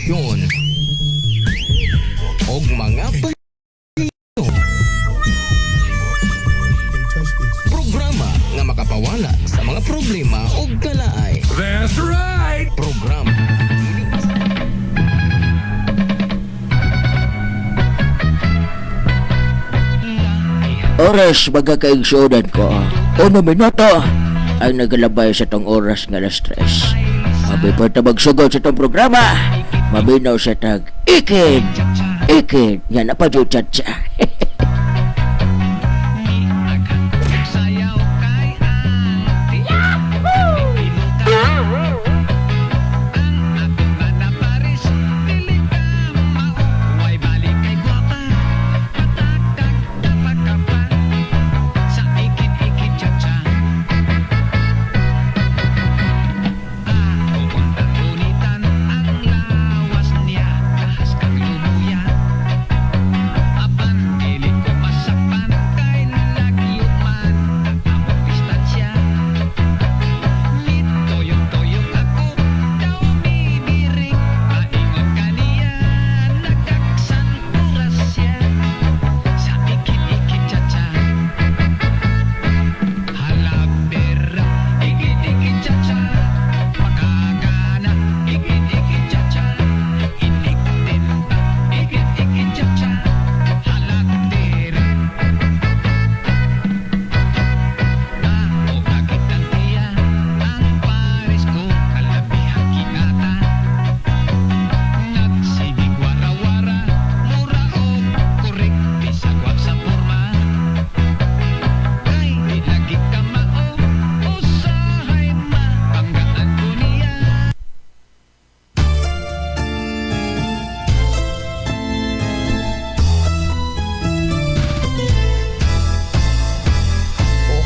Solusyon og mga payo. Programa nga makapawala sa mga problema og kalaay. That's right! Programa dili basta Oras mga kaigsunan ko. 1 minuto ang nagalabay sa tong oras nga alas 3. Mabipot na magsugod sa tong programa. Mabinaw sa tag Ikid! Ikid! Nga napajuchat siya.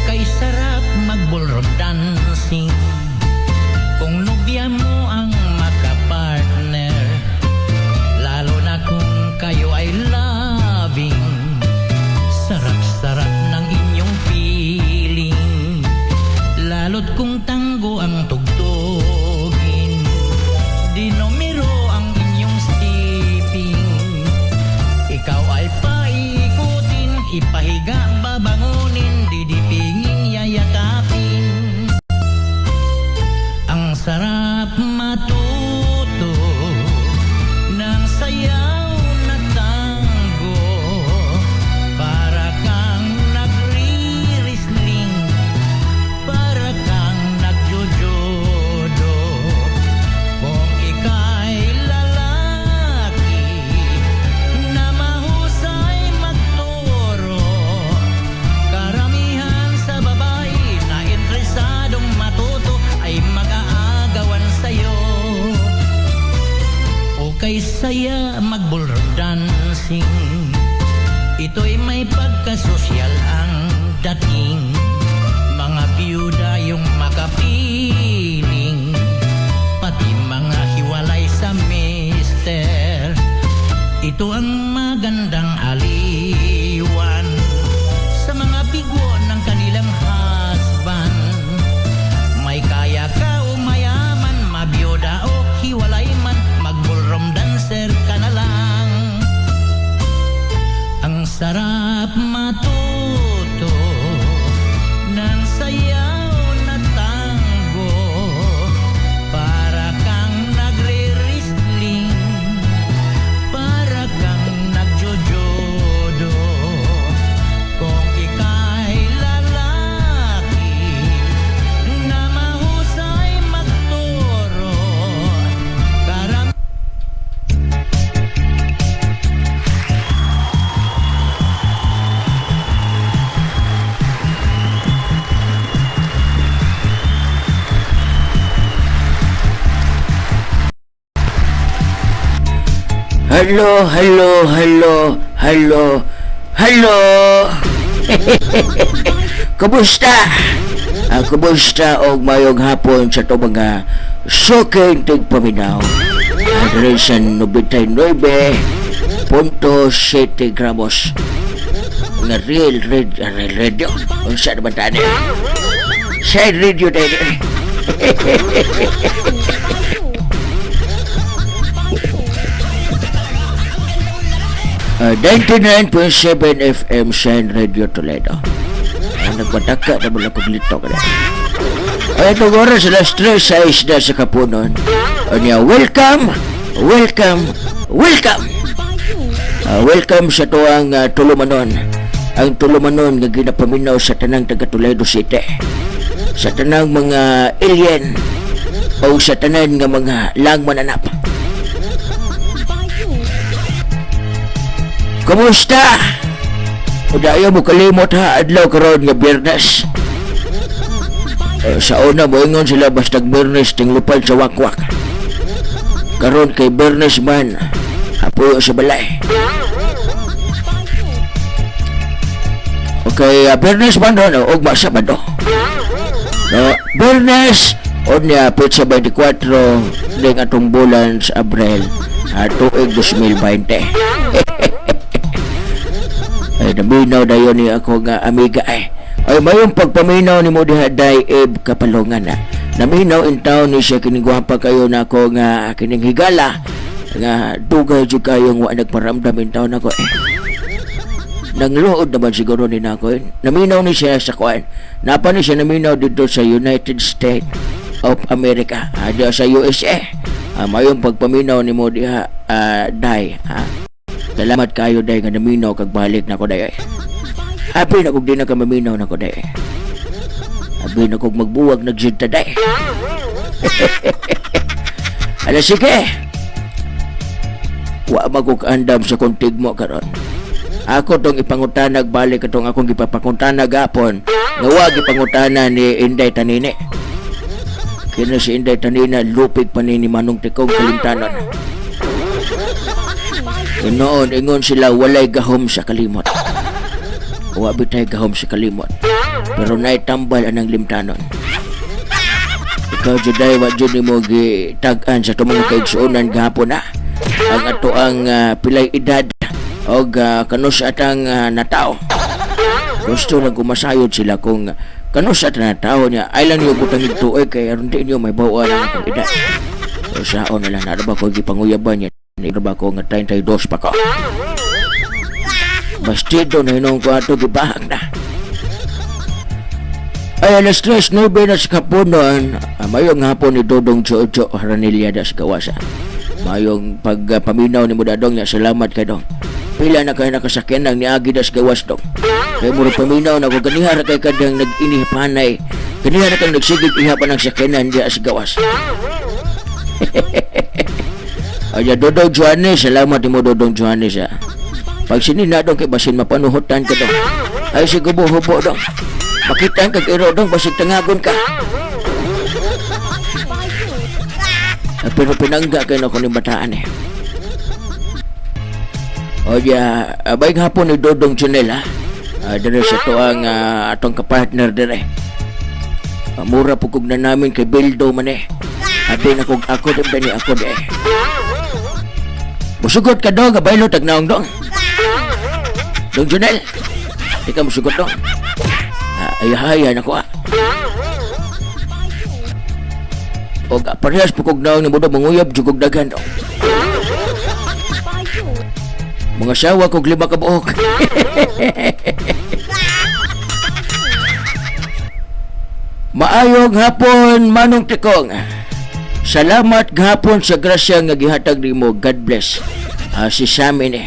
Okay, sarap mag-ballroom dancing kung nobya mo ang makapartner, lalo na kung kayo ay loving. Sarap-sarap ng inyong feeling, lalo't kung tango ang tugtugin, di numero ang inyong stepping. Ikaw ay paikutin, ipahiga, babangunin, didipingin, yayakapin. Ang sarap matuto ng sayaw na tango. Para kang nagri-wrestling, para kang nagjujudo. Kung ika'y lalaki na mahusay magturo, karamihan sa babae na interesadong matuto ay mag-aagawan sa'yo. Okay saya mag-ballroom dancing. Ito'y may pagkasosyal ang dating. Mga biyuda yung makapiling, pati mga hiwalay sa mister. Ito ang magandang aliwan sa mga bigwo ng kanilang husband. May kaya ka o mayaman, mabiyuda o hiwalay man, mag-ballroom dancer ka na lang. Ang sarap matuto ng sayaw na tango. Para kang nagre-wrestling, para kang nagjojodo. Kung ika'y lalaki na mahusay magturo, karam Hello, hello, hello, hello, hello. Kumusta? Kumusta og mayong hapon sa to mga suking tigpaminaw. Adre sa 99.7 gramos nga real radio, real radio. Unsa naman tani? Side radio tayo. 99.7 FM Shine Radio Toledo. Nagpadaka na mo lang kong lito ka na. Ay, itong oras, alas 3:06 na sa kapunon. Anya, welcome, welcome, welcome! Welcome sa tuang tulumanon. Ang tulumanon nga ginapaminaw sa tanang taga Toledo City. Sa tanang mga alien o sa tanan nga mga lang mananap. Kumusta? Udayo mo kalimot ha, adlaw karon nga Biyernes. Sa una moingon sila bastag Biyernes tinglupad sa wakwak. Karon kay Biyernes man, apuyo sa balay. Okay, Biyernes man doon, ugma sa Sabado. No, Biyernes, unya petsa 24 ning atong bulan sa Abril, tuig 2020. Ay, naminaw dayon ni ako nga amiga ay. Ay, mayong pagpaminaw ni mo diha day Eb Kapalungan na. Naminaw in town ni siya kining gwapa kayo na ako nga kining higala nga dugay jud kayong wa nagparamdam in town ako eh. Nangluod naman siguro ni nako eh. Naminaw ni siya sa kuan. Napa ni siya naminaw dito sa United States of America. Diha sa USA. Mayong pagpaminaw ni mo diha day. Salamat kayo day nga naminaw kag balik na ko day. Happy na kog di na ka maminaw na ko day. Happy na kog magbuwag nagjud ta day. Ala sige. Wa man ko kaandam sa kontig mo karon. Ako tong ipangutanag balik atong akong gipapangutanag gapon nga wa gipangutana ni Inday Tanini. Kini si Inday Tanina lupig pa ni Manong Tikong kalimtanon. Noon ingon sila walay gahom sa kalimot. Wa bitay gahom sa kalimot. Pero naitambal anang limtanon. Ikaw juday wa jud nimo gitag-an sa atong mga kaigsuonan gahapon na. Ang ato ang pilay edad og kanus atang natao. Gusto lang kumasayod sila kung kanus atang natao niya. Ay lang niyo butang tuoy kay aron di niyo may bawaan ang atong edad. So saon na lang na ba ko gipanguyaban niya. Hindi ba ko nga 32 pa ko. Bastido na hinong ko ato gibahag na. Ay, alas 3:09 na sa kapunon. Mayong hapon ni Dodong Jojo Haranilla da sa kawasa. Mayong pagpaminaw ni Mudadong niya, salamat kay dong. Pila na kayo nakasakyan ng niagi da sa gawas dong. Kaya mura paminaw na ko ganihara kay kadang nag-inipanay. Ganihara kang nagsigig ihapan ng sakyanan diya sa gawas. Ay, Dodong Johannes, salamat ni mo Dodong Johannes ha. Pag sinina dong kay basin mapanuhutan ka dong. Ay sigubo-hubo dong. Makitaan kag iro dong basig tangagon ka. Pero pinangga kayo na ko ni bataan eh. O ya, abay hapon ni Dodong Junel ha. Dire sa tuang atong kapartner dire. Mura po kog na namin kay Bildo man eh. Abi na kog ako din ni ako di eh. Musugot ka dong, abaylo tagnaong dong. Dong Junel, di ka musugot dong. Ayahaya na ko ah. Og parehas po kog naong ni mo dong, manguyab jugog daghan dong. Mga sawa kog 5 ka buok. Maayong hapon Manong Tikong. Salamat gahapon sa grasya nga gihatag nimo. God bless. Si Sammy ni.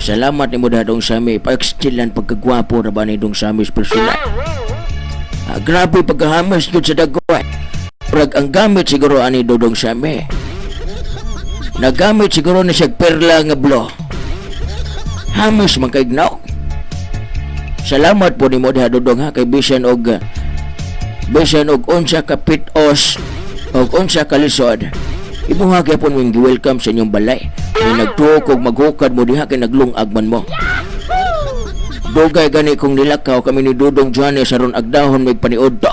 Salamat nimo dadong Sammy. Pa-excellent pagkagwapo ra ba ni dong Sammy personal. Grabe pagkahamas gud sa dagway. Murag ang gamit siguro ani dodong Sammy. Nagamit siguro ni siya perla nga blo. Hamas man kay gnaw. Salamat po nimo diha dodong ha kay bisan og unsa ka pitos og unsa ka lisod. Imuha gyapon mong gi-welcome sa inyong balay. May nagtuok og maghukad mo diha kay naglungag man mo. Dugay gani kung nilakaw kami ni Dodong Johannes aron agdahon may paniud to.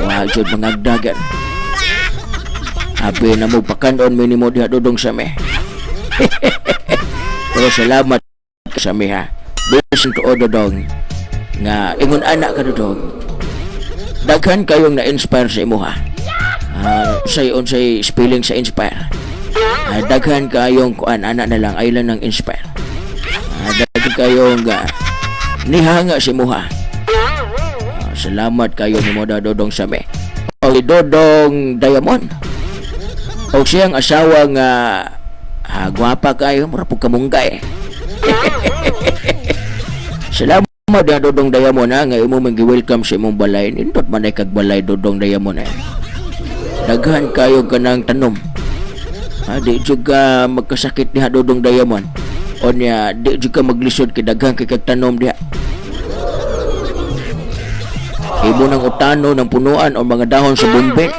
Wa jud mangagdagan. Abi na mo pakan-on mi nimo diha Dodong Sammy. Pero salamat sa mi ha. Bisan tuod Dodong nga ingon anak ka Dodong. Daghan kayong na-inspire sa imuha. Say unsay spelling sa inspire. Daghan kayong kuan ana na lang ay lang ng inspire. kayong nihanga si muha. Salamat kayo ni mo da Dodong Same. O Dodong Diamond. O siyang asawa nga gwapa kayo, mura pug kamunggay. Salamat da Dodong Diamond ha, nga imo man gi-welcome sa imong balay. Nindot man ay kag balay Dodong Diamond eh. Daghan kayo kanang tanom. Ha, di juga magkasakit diha Dodong Diamond. O niya, di juga maglisod kay daghan kay kag tanom diha. Imo nang utano ng punuan o mga dahon sa bumbit.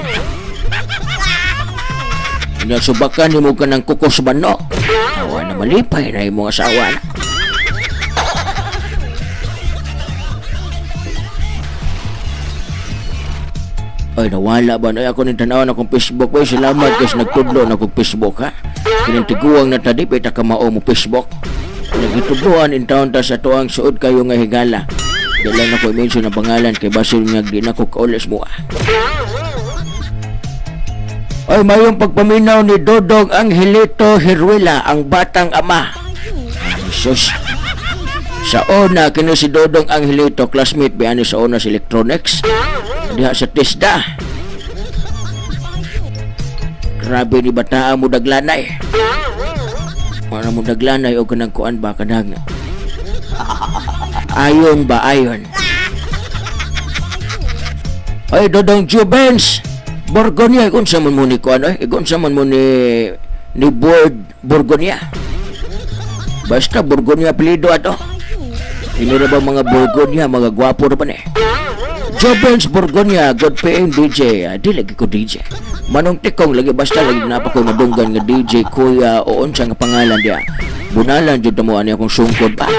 Nya subakan nimo ka ng kukos manok. Awa na malipay na imong asawa na. Ay, nawala ba? Ay, ako ning tan-awon akong Facebook. Ay, salamat guys, nagtudlo na akong Facebook, ha? Kinintiguang na tadi, pita ka mao mo Facebook. Nagitudloan in town ta sa tuang suod kayo nga higala. Di lang ako i-mention ang pangalan kay basil nga di na ko kaulis mo, ah. Ay, mayong pagpaminaw ni Dodong Angelito Hiruela, ang batang ama. Ay, sus. Sa una, kini si Dodong Angelito, classmate biya ni sa una sa Electronics. Diha sa TESDA. Grabe ni bataa mo daglanay. Wala mo daglanay o kanang kuan ba kanang ayon ba ayon. Ay, Dodong Jubens Borgonia, ikon sa man mo ni kuan, ay, ikon sa man mo ni Board Borgonia. Basta Borgonia apelyido ato. Ini ra ba mga Borgonia, mga gwapo ra ba ni? Jubens Borgonia, good paying DJ. Di lagi ko DJ. Manong tikong lagi, basta lagi napa ko madunggan nga DJ kuya o unsa nga pangalan dia. Bunalan jud mo ani akong sungkod ba.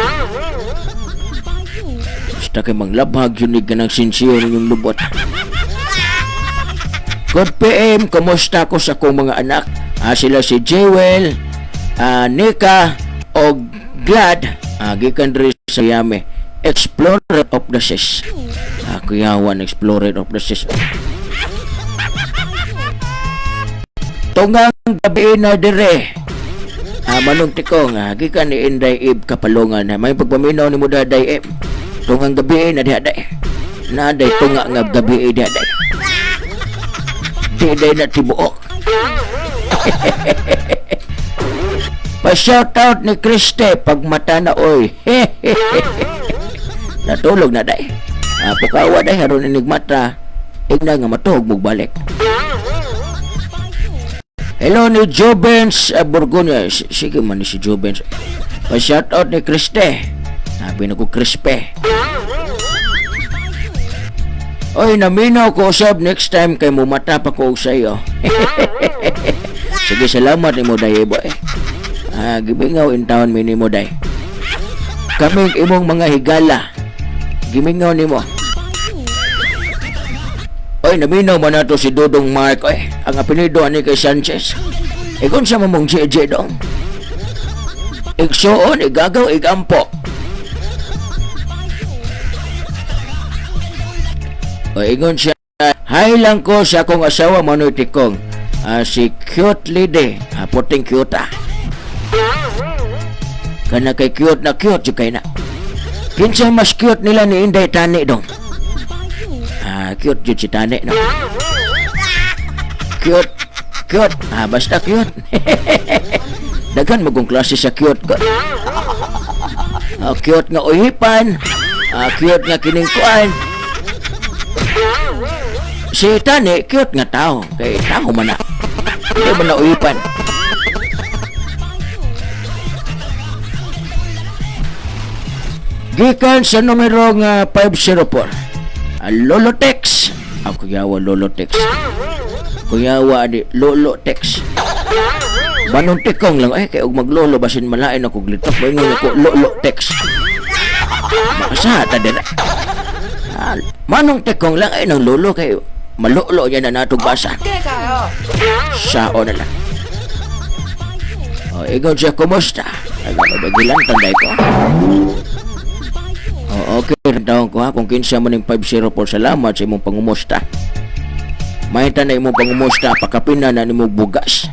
Basta kay manglabhag yun ni ganang sinsiyo ninyong lubot. Good PM, kumusta ko sa akong mga anak? Sila si Jewel, Nika, o Glad, gikan diri sa Yame, Explorer of the Seas. Kuyawan, Explorer of the Seas. Tungang gabi na dire. Manong tikong, gikan ni Inday Eve Kapalungan. May pagpaminaw ni Muda Day Eve. Tungang gabi na diha day. Na day tunga nga gabi diha day. Di day na tibuok. Pa-shoutout ni Kriste pag mata na oy. Natulog na day. Pukawa day haron inig mata. Igna nga matuog mugbalik. Hello ni Jobens Borgonia. Sige man ni si Jobens. Pa-shoutout ni Kriste. Sabi na ko Crispe. Oy, naminaw ko usab next time kay mumata pa ko og sayo. Sige, salamat nimo day boy. Gimingaw in town mi nimo day. Kaming imong mga higala. Gimingaw nimo. Oy, naminaw man nato si Dodong Mark. Oy, ang apelyido ani kay Sanchez. Ikon sa mamong JJ dong. Igsuon, igagaw, igampo. O, ingon siya, hi lang ko sa akong asawa Manoy Tikong. Si cute lady. Puting cute ah. Kana kay cute na cute jud kay na. Kinsa mas cute nila ni Inday Tani dong? Cute jud si Tani no. Cute, cute. Basta cute. Daghan magong klase sa cute ko. Cute nga uhipan. Cute nga kiningkuan. Si Tani, cute nga tao. Kay tao man na. Hindi man na uhipan. Gikan sa numero nga 504. Lolo Tex. Kuyawa Lolo Tex. Kuyawa di Lolo Tex. Banong tikong lang kay og maglolo basin malain ako glitok moingon ako Lolo Tex. Makasa ta dira. Manong tikong lang ay nang lolo kay malolo niya na natog basa. Sao na lang. O, ikaw siya, kumusta? Nagbabagilan, tanday ko. O, okay, taon ko ha. Kung kinsa man yung 504, salamat sa imong pangumusta. Mahita na imong pangumusta, pakapina na nimong bugas.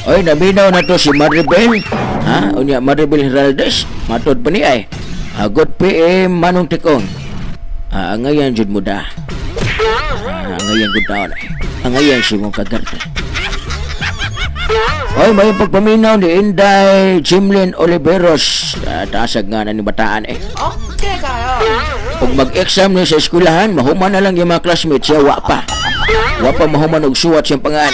Oy, naminaw na to si Maribel. Ha? Unya Maribel Heraldez. Matod pa ni ay. Good PM Manong Tikong. Angayan jud mo da. Angayan gud taon ay. Angayan si mong kagarte. Oy, may pagpaminaw ni Inday Jimlin Oliveros. Taasag nga na ni bataan eh. Okay kayo. Ug mag-exam ni sa eskwelahan, mahuman na lang yung mga classmates siya, wa pa. Wa pa mahuman og suwat siyang pangan.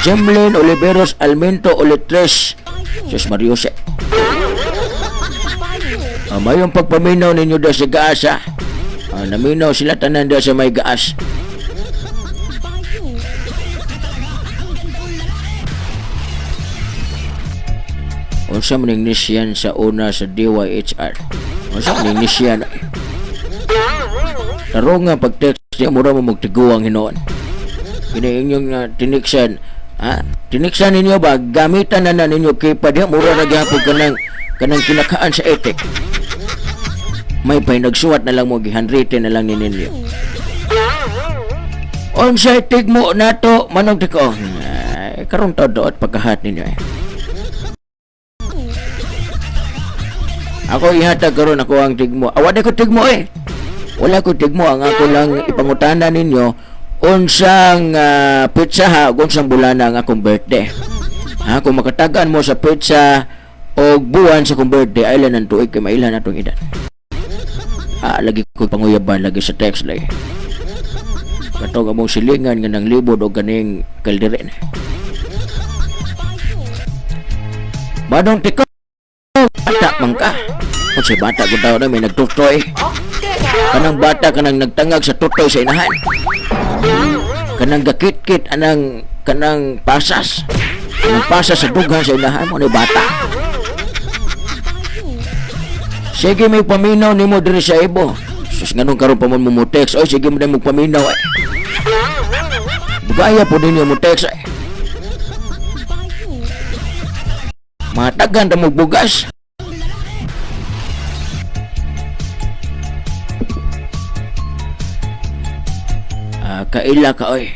Jemlin Oliveros Almento Olitres. Sus Mariose. Mayong pagpaminaw ninyo da sa gaas, ha? Naminaw sila tanan da sa may gaas. Unsa man ning nisyan sa una sa DYHR? Unsa man ning nisyan? Tarong nga pag-text niya, mura mo magtiguang hinuon. Kini inyong tiniksan, ha? Tiniksan ninyo ba? Gamitan na na ninyo kay pa diha, mura na gyapon kanang kinakaan sa etik. May pay nagsuwat na lang mo, gihandrite na lang ni ninyo. Unsay tigmo nato manong tiko? Ay, karon taw doot pagkahat ninyo. Ako ihatag karon ako ang tigmo. Wala ko tigmo. Wala ko tigmo. Ang ako lang ipangutana ninyo unsang petsa ha, ug unsang bulana ang akong birthday. Ha, kung makatagaan mo sa petsa og buwan sa akong birthday, ay ilan ang tuig kay mailan atong edad. Lagi ko panguyaban lagi sa text lagi. Katong among silingan nga nang libod og kaning kaldirin. Manong tiko, bata man ka. Kung si bata ko daw na may nagtutoy. Kanang bata kanang nagtangag sa tutoy sa inahan. Kanang gakitkit anang kanang pasas. Kanang pasas sa dughan sa inahan mo ni bata. Sige may paminaw nimo diri sa ibo. Sus nganong karon pa man mo mo-text. Oy sige mo na mo paminaw ay. Bugaya po ninyo mo text ay. Matagan ta mo bugas. Kaila ka oy.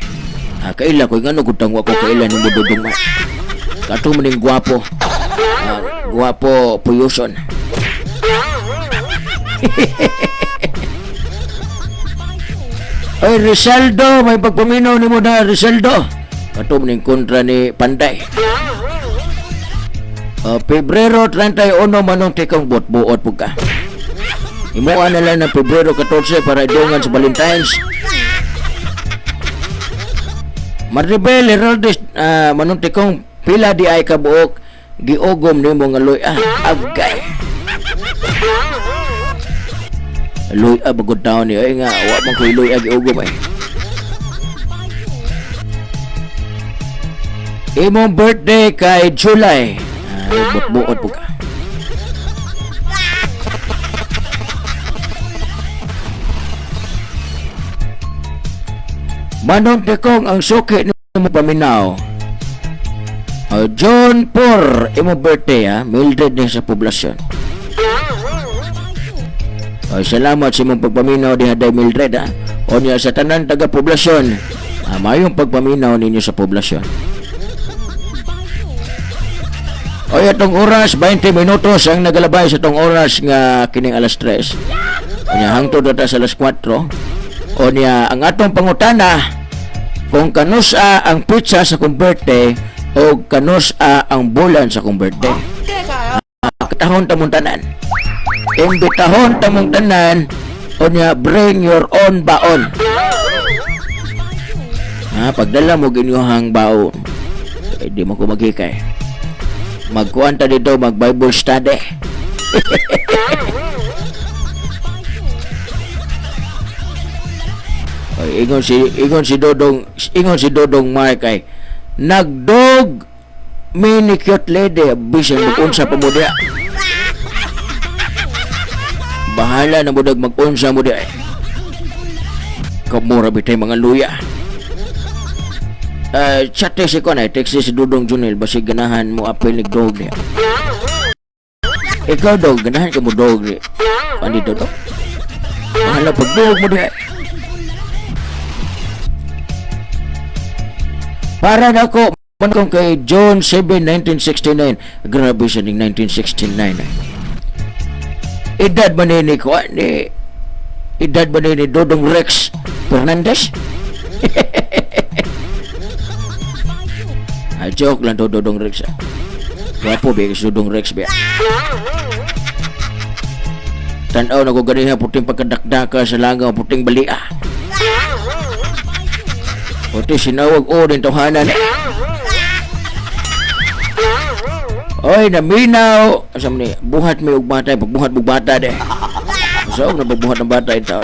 Kaila ko ngano gud tang wa ko kaila nimo dudong man. Kato man ning gwapo. Gwapo puyuson. Oy Rizaldo, may pagpaminaw nimo na Rizaldo. Kato man ning kontra ni Panday. Pebrero 31 manong tikong buot-buot pug ka. Imuha na lang ng Pebrero 14 para idungan sa Valentine's. Maribel Heraldez, manong tikong pila di ay kabuok giugom nimo nga luy, agay. Luy, bagod taon ni ay nga wa man koy luy, giugom ay. Imong birthday kay July. Buot-buot pug ka. Manong tikong ang suki nimo paminaw. John Por, imo birthday ha, Mildred ni sa poblasyon. Salamat sa imong pagpaminaw diha day Mildred ha. O niya sa tanan taga poblasyon. Mayong pagpaminaw ninyo sa poblasyon. Oy, atong oras 20 minutos ang nagalabay sa atong oras nga kining alas 3. Unya hangtod ta sa alas 4. O niya ang atong pangutana kung kanusa ang pizza sa akong birthday o kanusa ang bulan sa akong birthday. Tahon tamong tanan. Imbitahon tamong tanan o niya bring your own baon. Pagdala mo ginyuhang baon, di mo ko maghikay. Magkuan ta dito, mag Bible study. Oy, ingon si Dodong Mark ay nagdog mini cute lady bisan mag-unsa pa mo diha. Bahala na mo dag mag-unsa mo diha. Kamura bitay mga luya. Chat si ko na, text si Dodong Junel basig ganahan mo apil ni dog niya. Ikaw dog, ganahan ka mo dog niya. Andi dog? Bahala pag dog mo diha. Para nako Manong kay June 7, 1969. Grabe siya ning 1969 eh. Edad man ni ko ni edad man ni Dodong Rex Fernandez. Ah, joke lang to, Dodong Rex. Ah. Gwapo ba si Dodong Rex ba? Tanaw na ko ganiha puting pagkadakdaka sa langaw, puting balia. Puti sinawag o din tawhanan eh. Oy, naminaw. Asa man ni buhat mi og bata, pagbuhat og bata de. Sa og nagbuhat ng bata ito.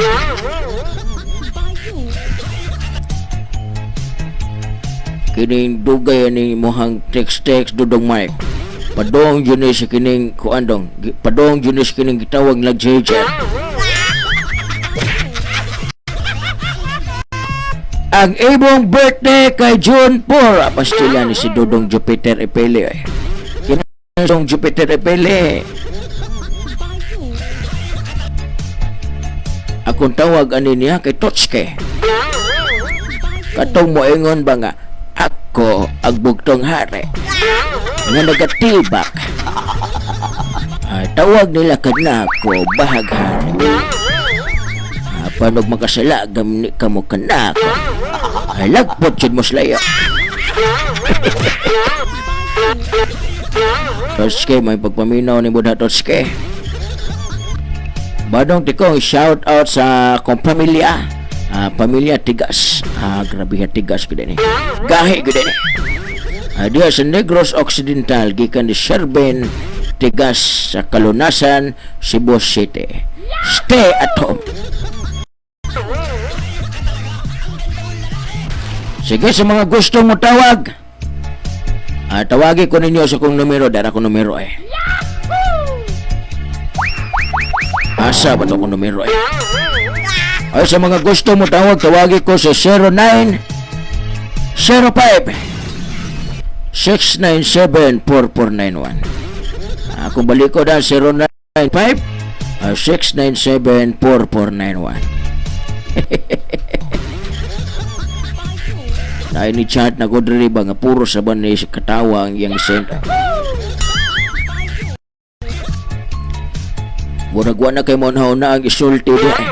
Kining dugay ni imong text-text Dudong Mike. Padong jud ni sa kining kuandong. Padong jud ni sa kining gitawag nga JJ. Ang imong birthday kay June 4. Pastila ni si Dudong Jupiter Epele. Eh. Kinasong Jupiter Epele. Akong tawag ani niya kay Totske. Katong moingon ba nga ako ang bugtong hari nga nagatibak. Ay, tawag nila kanako bahaghari. Ah, panog makasala gamni kamo kanako. Ay, lagpot jud mo slayo. Totske, may pagpaminaw ni Buddha Totske. Badong tikong shout out sa akong pamilya. Ah, pamilya Tigas. Ah, grabe ha Tigas gud ni. Gahi gud ni. Ah, diha sa Negros Occidental gikan ni Sherben Tigas sa Kalunasan, Cebu City. Stay at home. Sige, sa mga gusto mo tawag. Ah, tawagi ko ninyo sa kong numero. Dara akong numero eh. Asa ba ito akong numero eh? Ay, sa mga gusto mo tawag, tawagi ko sa 0905 697 4491. Ah, kung balik ko na 095 697 4491. Dahil ni chat na ko diri ba nga puro sa ba ni katawa ang iyang send. Murag wa na kay mo na ang isulti di eh.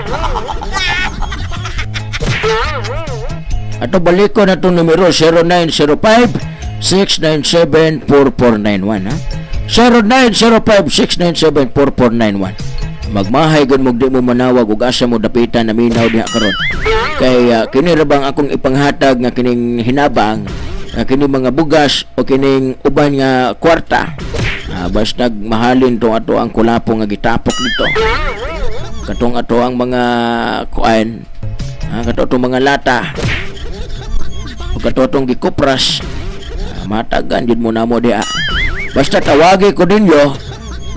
Ato balik ko na itong numero 0905 697 4491 ha. 0905 697 4491. Magmahay gud mo di mo manawag ug asa mo dapitan na minaw diha karon. Kay kini ra bang akong ipanghatag nga kining hinabang nga kining mga bugas o kining uban nga kwarta. Basta mahalin tong ato ang kulapo nga gitapok dito. Katong ato ang mga kuan, kato atong mga lata. O kato atong gikupras. Matagan jud mo namo diha. Basta tawagi ko ninyo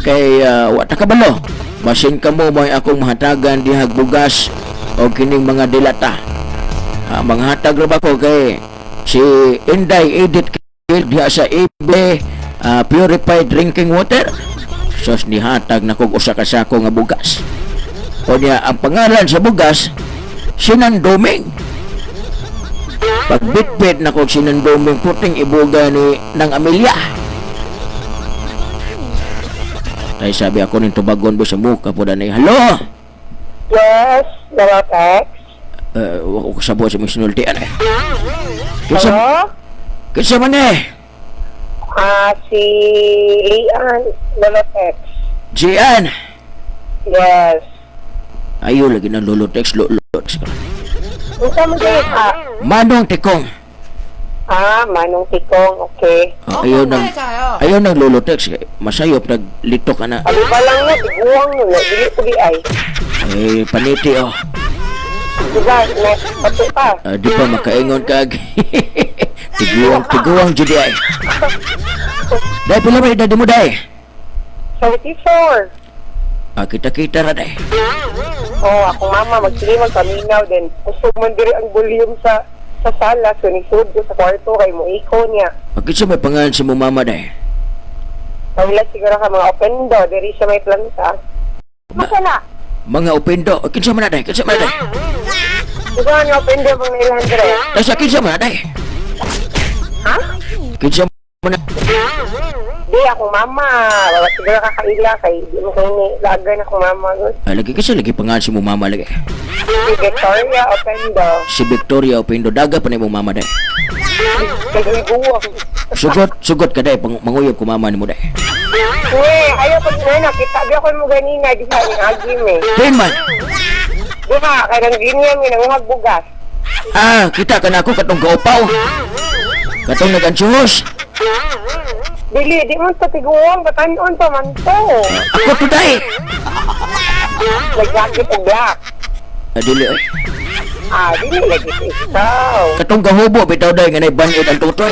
kay wa ta kabalo. Basin kamo mo'y akong mahatagan dihag bugas o kining mga dilata. Manghatag ra ba ko kay si Inday Edith diha sa AB purified drinking water. Sos nihatag na kog usa ka sako nga bugas. O niya ang pangalan sa bugas Sinandoming. Pagbitbit na kog Sinandoming puting ibuga ni ng Amelia. Tay sabi ako ning tubagon ba sa muka po danay. Hello? Yes, Lolotex. Wa ko kasabot sa mga sinultian eh. Kinsa, Hello? kinsa man eh? Ah, si Lian Lolotex. Gian. Yes. Ayo lagi ng Lolotex, Lolotex. Unsa man kayo ka? Manong Tikong. Ah, Manong Tikong, okay. Oh, ayaw ng Lolotex. Masayop, naglito ka na. Abi pa lang na, tiguang mo na, dili ko di ay. Eh, paniti oh. Diba, na, pati pa. Di pa makaingon kag. Tiguang, tiguang jud ay. Dai pila ba edad mo dai? 74. Ah, kita-kita ra dai. Oh, akong mama magsige magpaminaw din. Kusog man diri ang volume sa sala, so nisud ko sa kwarto kay mo iko niya. Bakit siya may pangalan sa mo mama dai? Wala siguro ka mga opendo, diri siya may planta. Masa na? Mga opendo, kinsa man na dai? Kinsa man na dai? Diba nga opendo bang nailan diri? Dai sa kinsa man na dai? Ha? Kinsa man na? Di, akong mama. Wala siguro kakaila kay di mo kayo ni lagan akong mama. Good. Ah, lagi kasi lagi pangalan si mo mama lagi. Si Victoria Opendo. Si Victoria Opindo daga pa na imong mama day. Kay guwang. Sugot, sugot ka day pang manguyab ko mama nimo day. Uy, ayaw pag na nakita di ako mo ganina di sa ning agim eh. Din man. Di ba, kay nang ganyan mi nanguhag bugas. Ah, kita ka na ako katong kaupaw. Katong nag-ansuhos. Dili, di mo sa tiguang, batanon pa man to. Ako to day. Nag-jacket og black. Ah, dili oy. Ah, dili lagi sa ikaw. Katong gahubo bitaw day nga nay banid ang tutoy.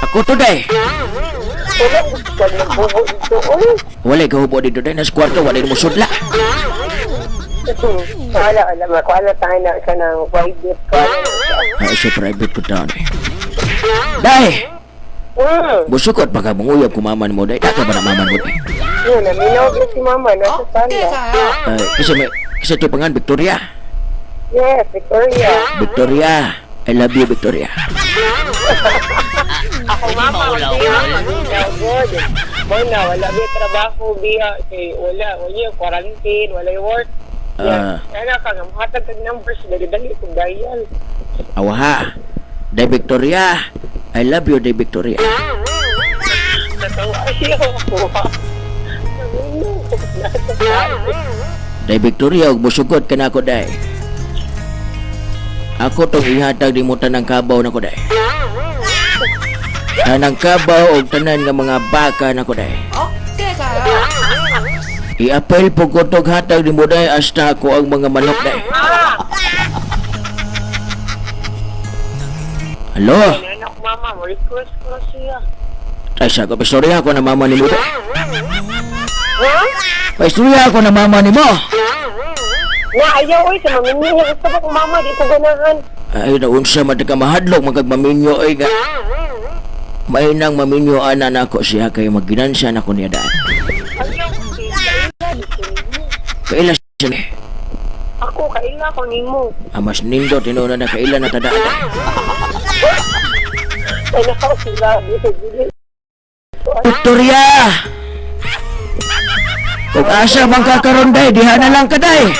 Ako to day. Wala, gusto ka nagbubo dito, uy. Wala gahubo dito day nas kwarto wala mo sudla. Wala, wala, makuha tayo na ka ng private ko. Ah, siya private ko taon. Day, busukot baka manguyab ko mama nimo day. Daka ba na mama nimo day? Yun, naminaw ko si mama, nasa sala. Ah, kasi may kasi ito pangan Victoria. Yes, Victoria. Victoria. I love you, Victoria. Ako mama, maminaw, good. Muna, wala biya trabaho, biya, kay wala, wala yung quarantine, wala yung work. Ah. Kaya ka, nga, muhatag kag numbers, dali-dali kong dial. Awaha. Day Victoria. I love you, Day Victoria. Natawa siya ako. Naminaw ko, nasa sala. Day Victoria, ug musugot ka na ako, day. Ako tong ihatag di mo tanang kabaw nako, day. Tanang kabaw og tanan nga mga baka nako, day. I-appel po ko tog hatag ni mo, day, hasta ako ang mga manok, day. Hello? Anak, mama, mo request ko na siya. Ay, sa ko, pastorya ako na mama ni mo, day. Ha? Pastorya ako na mama ni mo. Na, ayaw, oy, sa maminyo. Gusto ko kung mama, di ko ganahan. Ay, naunsa man ka mahadlok magkagmaminyo ay nga. May nang maminyo ana nako siya kay magginansa nako niya daan. Ayaw, kasi kaila, di ko nimo. Kaila siya ni. Ako, kaila ko nimo. Amas nindo tinuuna na kaila na tadaan. Ay, nakaw sila, di ko dili. Victoria! Kung asa man ka karon day, diha na lang ka day.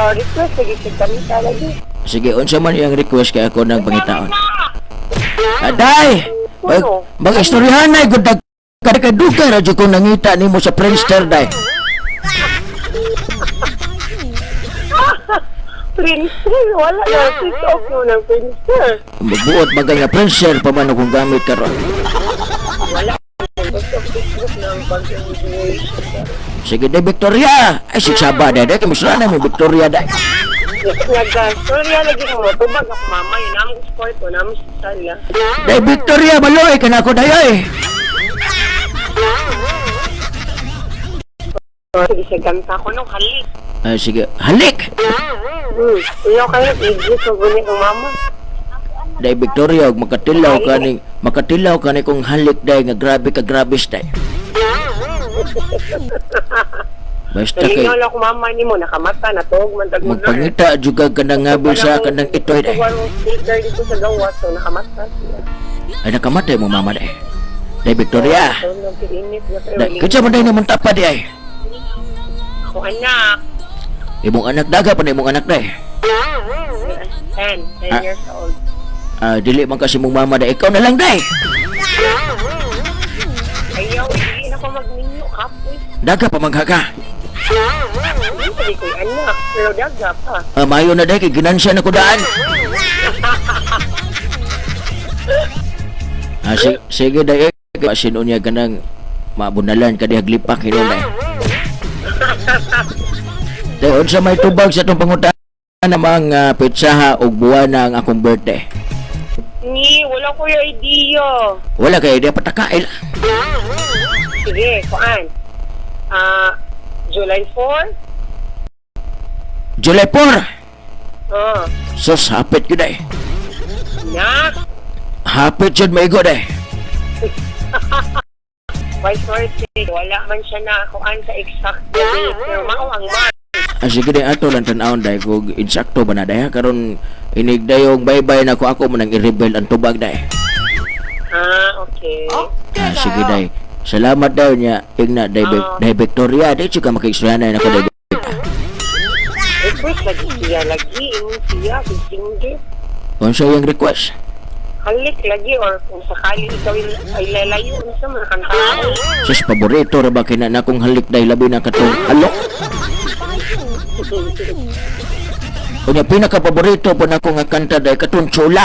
Oh, request, sige, sige, kami lagi. Sige, unsa man iyang request kay ako ng pangitaon. Aday! Mag, mag-istoryahan na, good dag kadugay radyo kong nangita nimo sa Friendster day. Friendster, wala na. Switch off mo ng Friendster. Magbuot bagay nga Friendster pa man akong gamit karon. Wala. Gusto Facebook ng pag-immigration. Sige day Victoria. Ay sigsaba day day kay na mi Victoria day. Nag-storya lagi mo. Tubag ako mama. Yun among sport ko. Namong sa sala. Day Victoria baloy kanako day ay. Sige, siya ganta ko nung halik. Ay sige, halik. Iyaw kayo, igis mo guni ng mama. Day Victoria og makatilaw kani kong halik day nga grabe ka grabis day. Basta kay Nalingaw lang ako mama ni mo, nakamata, natuog man tag magpangita jud ka kanang ngabil sa kanang itoy day. Speaker dito sa gawas, so nakamata siya. Ay nakamatay mo mama day. Day Victoria. So, nagkiinit na kayo. Day kinsa man day naman tapa di ay. Ako anak, Imong anak daga pa na imong anak day. 10 years old. Ah, dili man kasi mong mama day, ikaw na lang day. Ayaw, hindi na ko magminyo, kapoy. Daga pa maghaka. Hindi ko anak, pero daga pa. Ah, mayo na day kay ginansya na ko daan. Ah, sige day eh. Sino niya ganang mabunalan ka diha glipak hinon day. Day unsa may tubag sa atong pangutan namang petsaha og buwana ang akong birthday. Ni, wala ko yung idea. Wala kay idea patakail. Sige, kuan. Ah, July 4? July 4. Ah, Sus, hapit gyud day. nak. Hapit jud maigo day. Vice versa, wala man siya na kuan sa exact na date. Pero mao ang month. Ah, sige day, ato lang tan-awon day kung insakto ba na day ha? Karon inig dayong bye-bye na ko, ako mo nang i-rebel ang tubag day. Ah, okay. Ah, sige day. Salamat daw niya igna day, day Victoria, di ka makaistorya na ako day. Request lagi siya lagi ingon siya kung singer. Unsa iyang request? Halik lagi or kung sakali ikaw ay lalayo unsa man kanta. Sus, paborito ra ba kina na akong halik day, labi na katong alok. Unya pinaka paborito po nako nga kanta day katong Chula.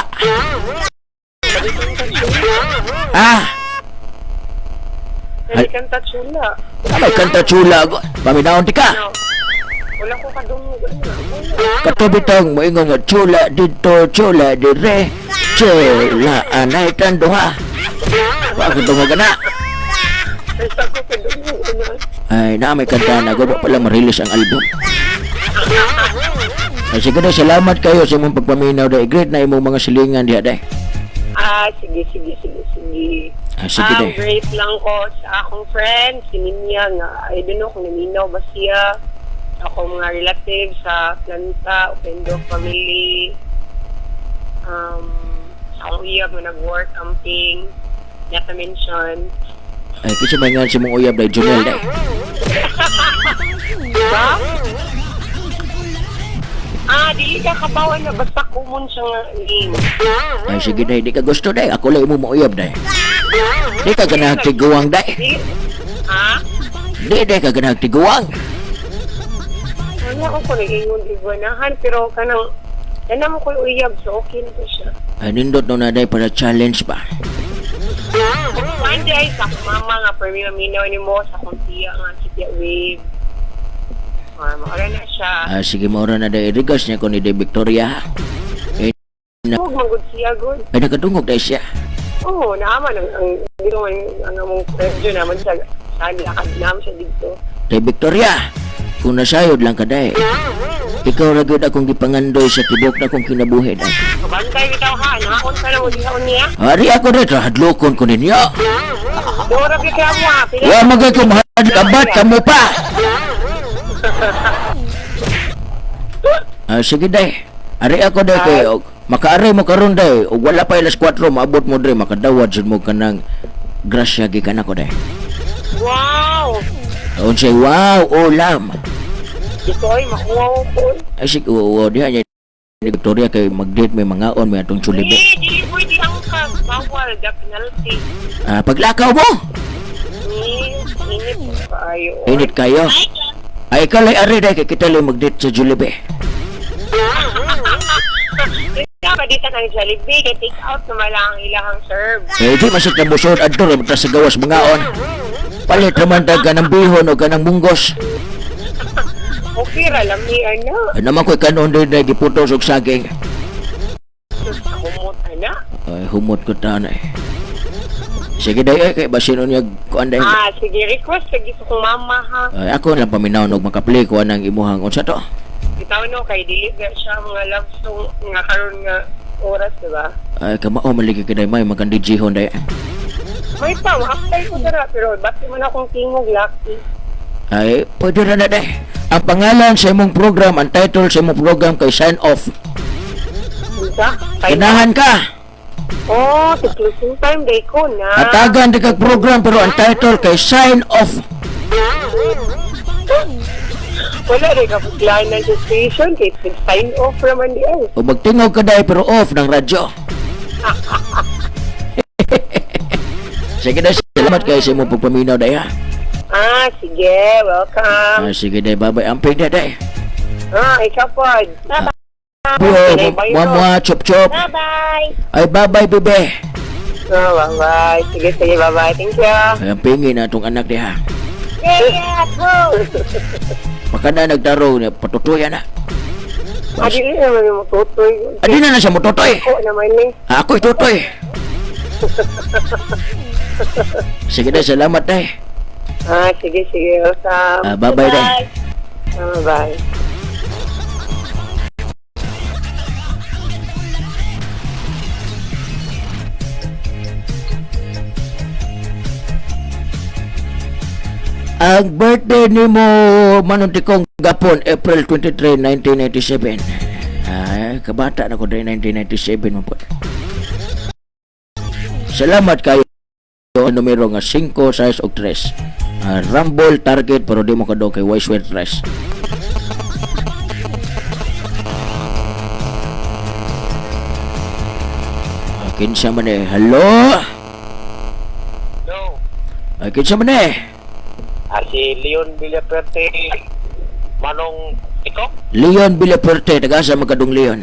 Ah, Dali kanta Chula. may kanta Chula. Paminawon ti ka. No. Wala ko kadungog ana. Kato bitong moingon nga chula didto, chula dire, chula anay tanduha. Wa ko dungog na. Basta ko kadungog ana. Ay, na may kanta na wa pala ma-release ang album. Ay, sige na, salamat kayo sa imong pagpaminaw day. Great na imong mga silingan diha day. Ah, sige, sige, sige, sige. Ah, sige Ah, day. great lang ko sa akong friend, si Ninya nga, I don't know kung naminaw ba siya. Sa akong mga relatives sa Planta, Upendo family. Sa akong uyab nga nag-work, amping, yata mention. Ay, kinsa may ngan si mong uyab day, Junel day? Ba? Ah, dili ka kabawan na basta common siya nga name. Ay, sige day, di ka gusto day. Ako lang imong mauyab day. Di ka ganahag tiguang day. Di, ha? Di day ka ganahag tiguang. Wala ko kung nag-ingon iguanahan, pero kanang, yan mo ko'y uyab, so okay na to siya. Ay, nindot no na day para challenge ba? One day, sa akong mama nga, permi maminaw ni mo, sa akong tiya nga, si Tia Wave. Ah, maura na siya. Ah, sige, maura na day. Regards niya ko ni Day Victoria. Eh, Huwag manggod siya, good. ay, nakadungog day siya. Oo, naaman, ang, dito man, ang among radyo naman siya, sa lakad naman siya dito. Day Victoria, kung nasayod lang ka day, ikaw ra gyud akong gipangandoy sa tibok na akong kinabuhi day. Kabantay bitaw ha, nahaon ka na mo dihaon niya. Ari ako dito, hadlokon ko ninyo. Dora gyud ka mo ha, pila. Wa magay ko mahadlok kamo pa. Ah, sige day. Ari ako day kay og makaari mo karon day og wala pa alas 4 maabot mo dre, makadawat jud mo kanang grasya gikan ako day. Wow! Unsay wow ulam? Dito ay makuha ko. Ay sige, oo, diha niya ni Victoria kay mag-date may mangaon may atong chulibe. Eh, dili pwede ang ka. Bawal, the penalty. Ah, paglakaw mo. Ni, init kaayo. Init kayo. Ay ikaw lay ari day kay kita lay mag-date sa Jollibee. Kaya dito ng Jollibee, kay take out naman lang ang ilahang serve. Eh di masik na busod adto ra ta sa gawas mangaon. Palit raman ta kanang bihon o kanang munggos. Okay ra lami ana. Ay naman ko'y kanon din na giputos og saging. Humot ana. Ay humot ko ta na eh. Sige day ay kay basin unya kuan day. Ah, sige, request lagi sa kong mama ha. Ay, ako lang paminaw og makaplay ko anang imuhang unsa to. Bitaw no kay dili na siya mga love song nga karon nga oras, di ba? Ay kamao maligi ka day may magandi jihon day. May pa, ma-apply ko dara pero basta man akong tingog lucky. Ay pwede ra na day. Ang pangalan sa imong program, ang title sa imong program kay Sign Off. Unsa? Ganahan ka. Oh, to closing time day ko na. Hatagan di kag program pero ang title kay Sign Off. Wala rin ka plan ng station kay sign off raman di ay. O magtingog ka day pero off ng radyo. Sige day, salamat kayo sa imong pagpaminaw day ha. Ah, sige, welcome. Ah, sige day, bye-bye. Amping day day. Ah, ikaw po. Bye-bye. Buo, mua chop chop. Bye-bye. Ay, bye-bye, bebe. Ah, bye-bye. Sige, sige, bye-bye. Thank you. Ay, ang pingi na itong anak niya. Yeah, go. Baka na nagtaro niya, patutuyan na. Ah, di naman yung matutoy. Adi na na siya mututoy. Ako naman eh. Ah, ako'y tutoy. Sige na, salamat day. Ah, sige, sige. Welcome. Ah, bye-bye day. Ah, bye. Ang birthday ni mo manuntikong gapon, April 23, 1997. Ay, kabata na ko dahil 1997 man po. Salamat kayo ang numero nga 5, 6 ug 3. Rumble target pero di mo kadong kay Wise 3. Kinsa man eh? Hello? Hello. Kinsa man eh? Si Leon Villaperte, Manong Tikong? Leon Villaperte, taga-asa man kadong Leon?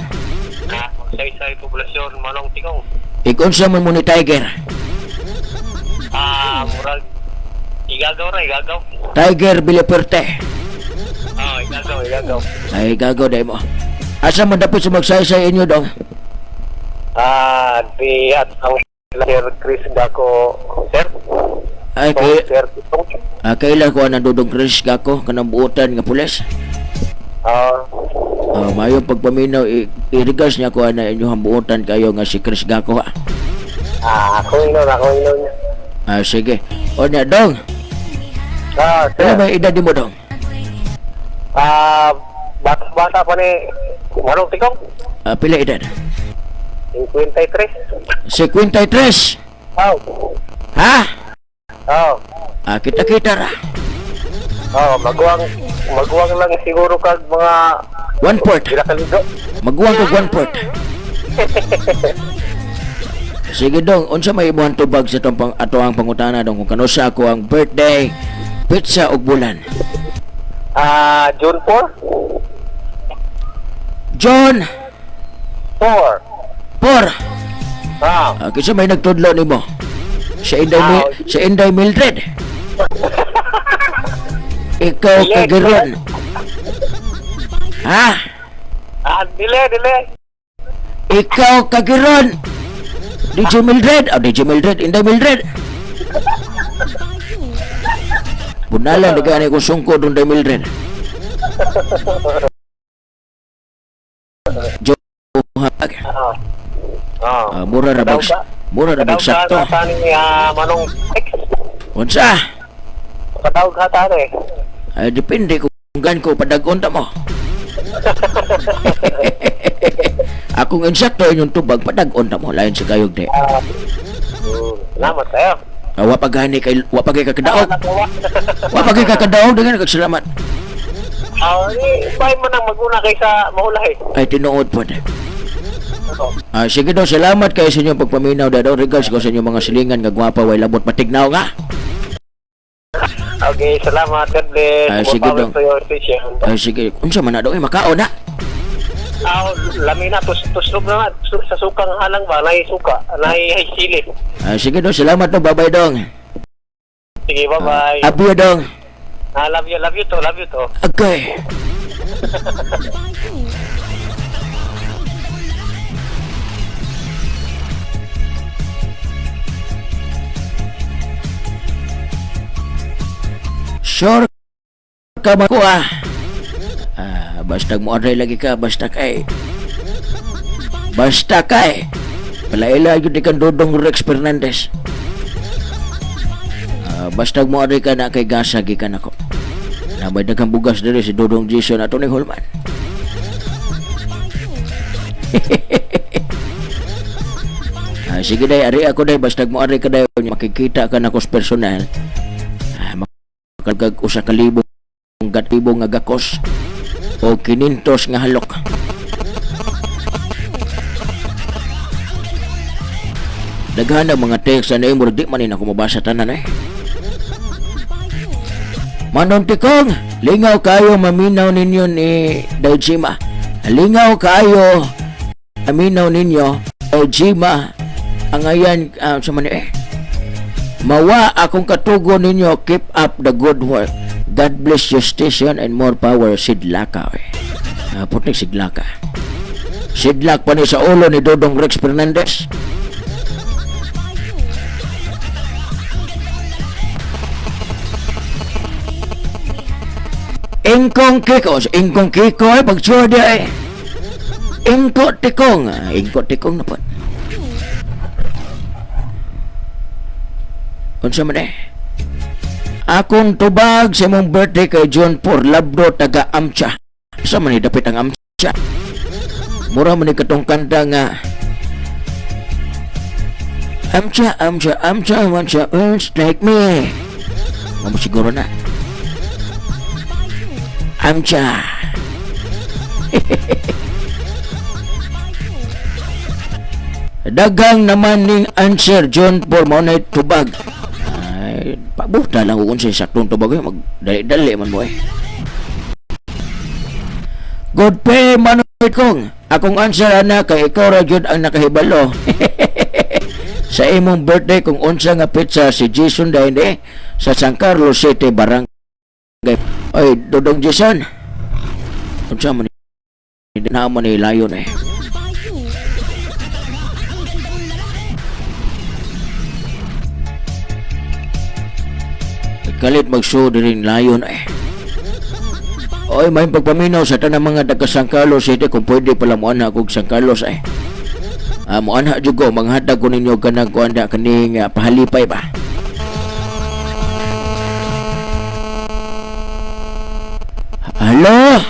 Magsaysay poblasyon, Manong Tikong. Ikunsa man mo ni Tiger? Murag igagaw ra, igagaw. Tiger Villaperte. Igagaw, igagaw. Ay, gagaw dahil mo. Asa man dapat sa magsaysay inyo dong? Di at ang Sir Chris Gako, sir. Ay, kay, Sir Tikong. Kailan ko ang Dudong Chris Gako kanang buotan nga pulis? Maayong pagpaminaw, i-regards niya ko na inyong buotan kayo nga si Chris Gako ha. Ako ino, ako ino niya. Sige. O niya, dong. Sir. Ano ba edad mo, dong? Bata-bata pa ni Manong Tikong. Pila edad? 53. 53? Oh. Ha? Oh. Kita-kita ra. Oh, maguwang lang siguro kag mga 1/4. Pila ka ligo. Maguwang kag 1/4. Sige dong, unsa may imuhang tubag sa atong ato ang pangutana dong kung kanusa ako ang birthday, pizza ug bulan? June 4? June 4. 4. Ah. Kinsa may nagtudlo nimo? Sa Inday sa Inday Mildred. Ikaw Dili, kagiron. Ha? Dili, dili. Ikaw kagiron. DJ Mildred, oh, DJ Mildred, Inday Mildred. Bunalan di gani kung sungko doon Inday Mildred. Johan. Mura ra Kadaw ka? mura ra Kadaw ka bagsakto. na tani ni, Manong X. Unsa? Kadaw ka tani. Ay, depende kung gan ko padagon ta mo. Akong insakto inyong tubag padagon ta mo lain sa kayog di. Salamat kayo. Wa pa gani kay wa pa kay kakadaog. Wa pa kay kakadaog dengan kag salamat. Bay man ang maguna kaysa maulahi. Ay tinuod pod. Sige daw, salamat kayo sa inyong pagpaminaw daw. Regards ko sa inyong mga silingan nga gwapa way labot matignaw nga. Okay, salamat. God bless. Ay, More sige power daw. to your station. Ay sige, unsa man na daw makaon na. Lami na tuslob na nga. Sa sukang halang ba, nay suka, nay sili. Ay, sige daw, salamat daw, bye-bye dong. Sige, bye-bye. Abiyo dong. Love you, love you to, love you to. Okay. Sure ka makuha. Basta mo aray lagi ka, basta kay. Basta kay. Palaila yun di kang Dodong Rex Fernandez. Basta mo aray ka na kay gasa gikan ako. Nabay daghang bugas diri si Dodong Jason ato ni Holman. Sige day, ari ako day, basta mo ari ka day, makikita ka na ko sa personal. Makagag usa ka libong gatibo nga gakos o kinintos nga halok. Daghan ang mga text na imo, di man ni ako mabasa tanan. Manong Tikong, lingaw kayo maminaw ninyo ni Daijima. Lingaw kayo maminaw ninyo Daijima. Ang ayan, sa man. Mawa akong katugo ninyo, keep up the good work. God bless your station and more power, Sidlaka. Putik Sidlaka. Sidlak pa ni sa ulo ni Dodong Rex Fernandez. Ingkong Kiko, Ingkong Kiko ay pagsuwa dia. Ingko Tikong, Ingko Tikong na po. Unsa man. Akong tubag sa imong birthday kay John 4 Labdo taga Amcha. Sa man ni dapit ang Amcha? Mura man ni katong kanta nga Amcha, Amcha, Amcha, Amcha, words like me. Mamo siguro na. Amcha. Dagang naman ning answer John 4 mo na tubag. Ay, pabuta lang kung sa saktong tubag eh. Magdali-dali man mo eh. Good pay manoy kong. Akong answer ana kay ikaw ra gyud ang nakahibalo. Sa imong birthday kung unsa nga petsa si Jason Daine sa San Carlos City, Barangay. Oy, Dodong Jason. Unsa man ni na man ni layon eh. Kalit magsuo diri layon eh. Oy, may pagpaminaw sa tanang mga taga San Carlos City kung pwede pala mo anha kog San Carlos eh. Mo anha jud ko, manghatag ko ninyo kanang kuan da kaning pahalipay ba. Halo?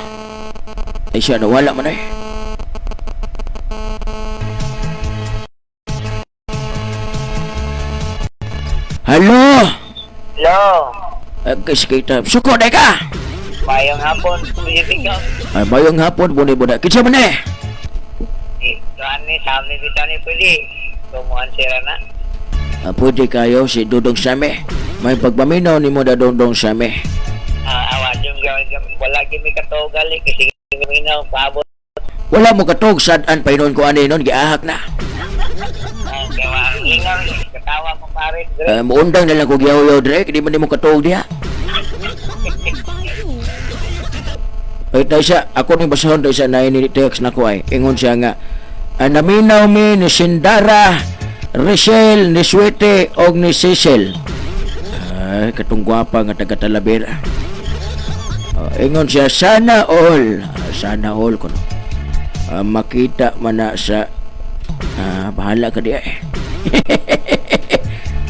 Ay siya nawala man eh. Halo? Hello. Ay, kasi kita. Suko na ka! Mayong hapon, pwede ka. Ay, mayong hapon, buni-buna. Kinsa man eh? Tuan ni Sami kita ni pwede. Kumuhan sila na. Pwede kayo si Dudong Sami. May pagpaminaw ni mo da Dudong Sami. Awa, yung wala gimi katugal eh. Kasi minaw, paabot. Wala mo katog, sad-an pa inon ko ani nun, giahak na. Kaya ang lingaw, katawa mo pare. Muundang na lang ko giyaw-yaw direk, di man ni mo katog diha. Ay, tayo siya, ako ni basahon tayo siya na ini text na ko ay. Ingon siya nga, naminaw mi ni Sindara, Richelle, ni Swete, og ni Cecil. Ay, katong gwapa nga taga Talavera. Ingon siya, sana all. Sana all kuno. Makita man na sa bahala ka diya eh.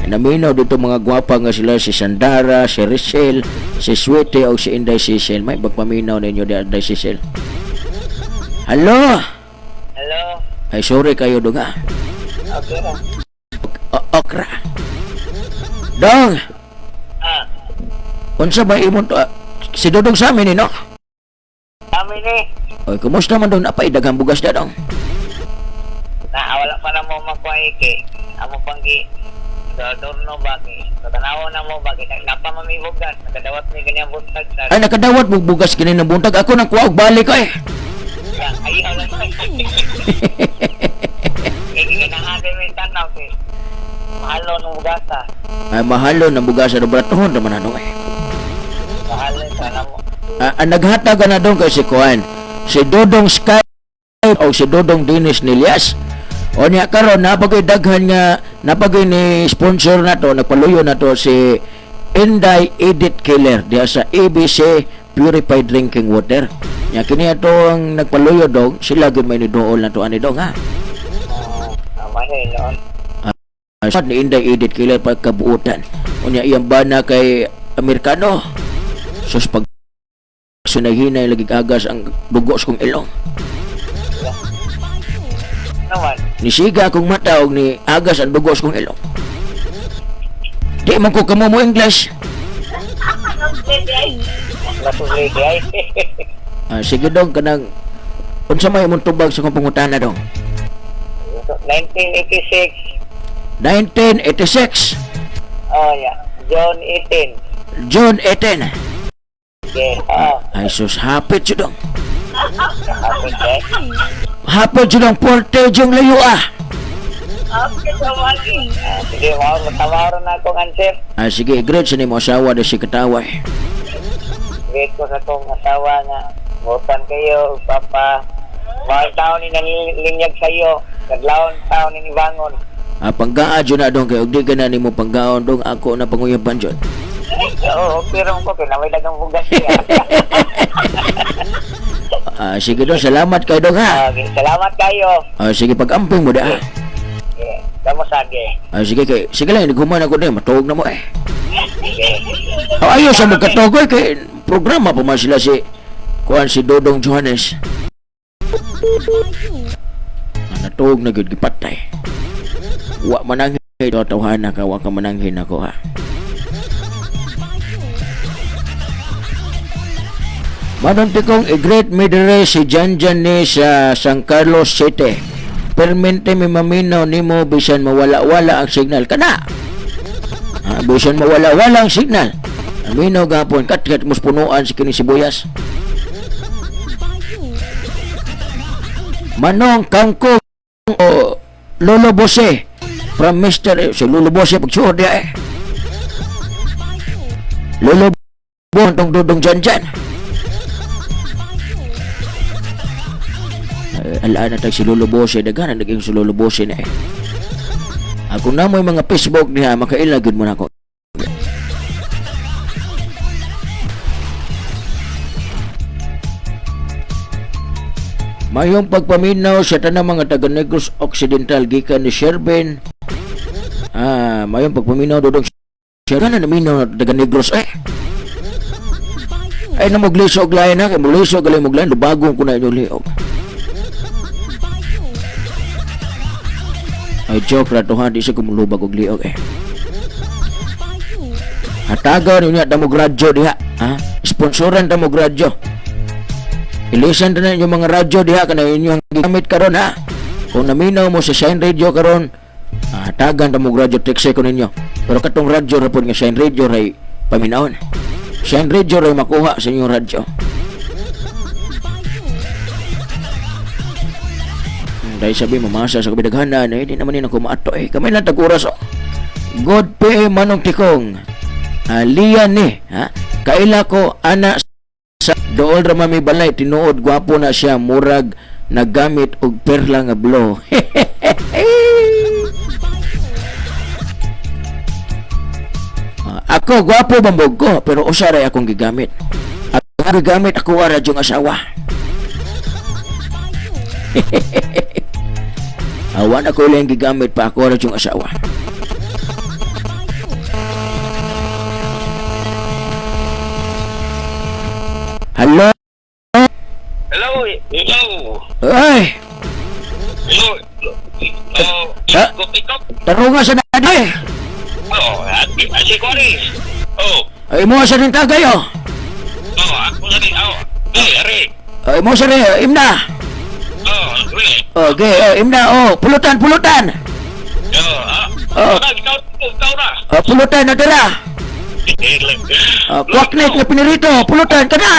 Naminaw dito mga gwapa nga sila si Sandara, si Richelle, si Swete o si Inday Cecil. May pagpaminaw ninyo di Inday Cecil. Hello? Hello? Ay, sorry kayo dong ha. Okay ra. Okra. Dong! Ah. Unsa ba imong to? Si Dodong sa amin, eh, no? Amin eh. Oy, kumusta man dong? Napay daghang bugas na dong. Na, wala pa na mo makuha eh. Amo pang gi adorno ba kay katanaw na mo ba kay napa mamibugas nakadawat mi ganyang buntag sa Ay, nakadawat mo bugas kini ng buntag. Ako nang kuha og balik ko eh. Ayaw lang. Kay ganahan kay mi tanaw kay mahalo ng bugasa. Ay, mahalo ng bugasa do bratohon naman ano eh. Mahalo sa namo. Ang naghatag na dong kay si Kuan, si Dodong Sky o si Dodong Dennis Nilias. O niya karon napagay daghan nga napagay ni sponsor na to, nagpaluyo na to si Inday Edit Killer diha sa ABC Purified Drinking Water. Nya kini ato ang nagpaluyo dong, sila gyud may niduol na to ani dong ha. Mahay noon. Sad ni Inday Edit Killer pagkabuotan. Unya iyang bana kay Amerikano. Sus pag sinahinay lagi agas ang dugo sa kong ilong. Naman. Nisiga akong mata og ni agas ang dugo sa kong ilong. Di man ko kamo mo English. Ay. Sige dong kanang unsa may imong tubag sa kong pangutana dong? 1986. 1986. Oh yeah. June 18. June 18. Yeah. Oh. Ay sus, hapit jud dong. Hapit eh. Hapit jud dong, 40 yung layo ah. Sige, mao matawaron na akong answer. Sige, great sa nimo asawa na si Kataway. Great ko sa akong asawa nga butan kayo, papa. Mahal taon ni nangilinyag sa iyo. Kadlawon taon ni bangon. Panggaa jud na dong kay og di ka na nimo panggaon dong ako na panguyaban jud. Oo, okay ron ko kay naway dagang bugas siya. Sige dong, salamat kay dong ha. Okay, salamat kayo. Sige, pag-amping mo da. Okay, kamo sage. Sige kay sige lang naghuman ako din, matuog na mo eh. Okay. Oh, ayaw sa magkatogoy kay programa pa man sila si kuan si Dodong Johannes. Natuog na gyud gipatay. Wa mananghin tawhana ka, wa ka mananghin ako ha. Manong tikong i-greet mi dire si Janjan ni sa San Carlos City. Permente mi maminaw nimo bisan mawala-wala ang signal kana. Ha, bisan mawala-wala ang signal. Aminaw gapon katkat mus punuan si kini sibuyas. Manong kangkong o Lolo Bose from Mr. Eh, si Lolo Bose pagsuod niya eh. Lolo Bose tong Dudong Janjan. Alaan na tag si Lolo Bose, daghan na naging si Lolo Bose na eh. Ako na mo yung mga Facebook niya, makaila gud mo na ako. Mayong pagpaminaw sa tanang mga taga Negros Occidental gikan ni Shervin. Mayong pagpaminaw Dodong Shervin na naminaw na taga Negros eh. Ay namuglisog lain ha, kay mulisog galay muglain, lubagong ko na inyong liog. Ay joke ra to ha, di siya kumulubag og liog eh. Hatagan niya tamo radyo diha, ha? Sponsoran tamo radyo. Ilisan na inyong mga radyo diha kana inyong gigamit karon ha. Kung naminaw mo sa Shine Radio karon, hatagan tamo radyo text ko ninyo. Pero katong radyo ra pod nga Shine Radio ray paminawon. Shine Radio ray makuha sa inyong radyo. Dahil sabi mamasa sa kabidaghanan, di naman yun ako maato eh. Kamay lang tag-oras oh. God PM Manong Tikong. Lian ni, ha? Kaila ko ana sa dool ra mami balay tinuod gwapo na siya murag naggamit og perla nga blow. Ako gwapo bambog ko pero usa ray akong gigamit. Ako gigamit ako ra radyong asawa. Awan ako lang gigamit pa ako ra radyong asawa. Hello? Hello, hello. Ay! Hello. Oh, Ha? pick up. Tarunga sa nanay! Oh, si Cory. Oh, Ay mo sa rin tagay oh! oh, ako sa rin. Oh, hey, are. Ay mo sa rin, imna! Oh, we. Okay, oh, imna, oh, pulutan, pulutan! Oh, ah. Oh. Ikaw, ikaw na. Oh, pulutan na dira! Oh, kwaknik na pinirito, pulutan ka na!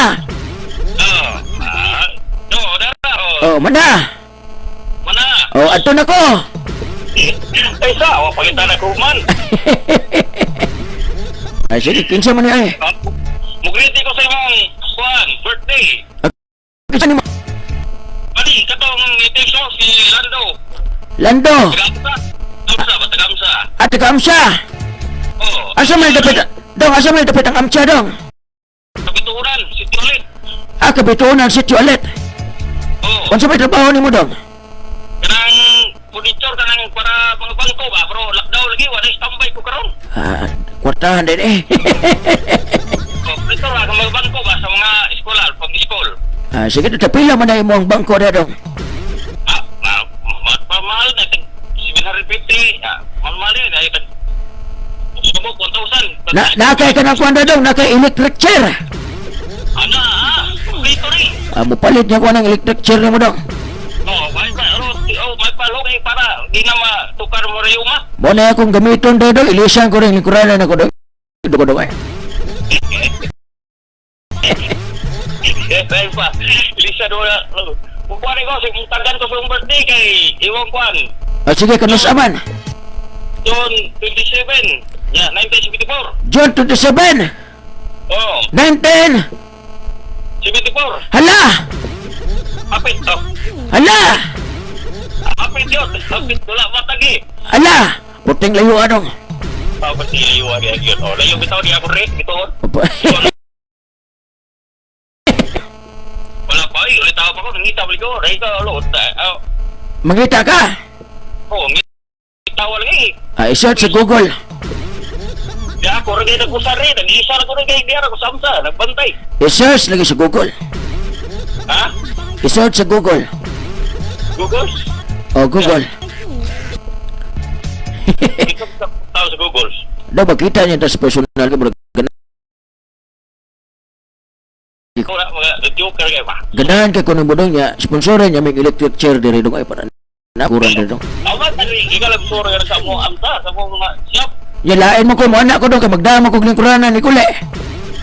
Oh, ah. No, dara. Oh, Oh, mana! mana. Oh, ato na ko! Ay, sa, oh, palitan ako man. Ay, sige, kinsa man niya eh. Mugriti ko sa imong kuan, birthday. Kinsa ni mo? Ani, katong i-text mo si Lando. Lando! Tagamsa. Tagamsa ba? Tagamsa. At taga-amsa! Oh. Asa man dapit? Dong, asa man dapit ang amsa, dong? Kabituran, si Tiolet. Ah, kabituonan si Tiolet. Oh. Unsa may trabaho nimo, dong? Kanang furniture kanang para mga bangko ba pero lockdown lagi wala standby ko karon. Ah, kwartahan din eh. Oh, furniture ra mga bangko ba sa mga eskwela pag school. Ah, sige, tapila man na imo ang bangko na, dong. Ah, mahal na tag 750. Ah, mahal yun ay tag Sumo 1,000. Na nakay ka ng kuwan dong, nakay electric chair. Ana, ah, kompleto rin. Ah, mupalit niya kuwan ng electric chair nimo, dong. Oh, may pa, oh, may palong eh para di na matukar mo rayuma. Mo na akong gamiton dong, dong, ilisan ko rin lingkuranan ako, dong. Dong, dong, eh. Dahil pa, ilisa doon na. Kukuha ko, sige, tagan ko sa iyong birthday kay Iwang Kwan. Ah, sige, kanus aman. June 27, yeah, 1974. June 27, Oh, 19, 74. hala! Apit, oh. Hala! Apit yun. Apit, wala matagi. Hala! Puting layo anong. Oh, pati layo ari yun. Oh, layo bitaw di ako rin, bitaw. Wala pa, ay, ulit ako pa ko, nangita balik ko. Ray ka, ulo. Oh, Mangita ka? oh, ngita wala eh. Ah, i-search sa Google. Di ako rin kayo nag-usari. Nag-isa na ko rin kayo. Di ako samsa. Nagbantay. I-search lagi sa Google. Ha? I-search sa Google. Google? O Google. Ikaw sa tao sa Google. Daw makita niya tas personal ka murag Ikaw na mga joker kayo ba? ganahan kay kuno mo dong niya sponsoran niya may electric chair diri dong ay para na kurang diri dong. Aman, ikaw lang suro yan sa mo amsa, sa mo mga shop. Ya lain mo ko mo anak ko dong kay magdama kog lingkuranan ni kule.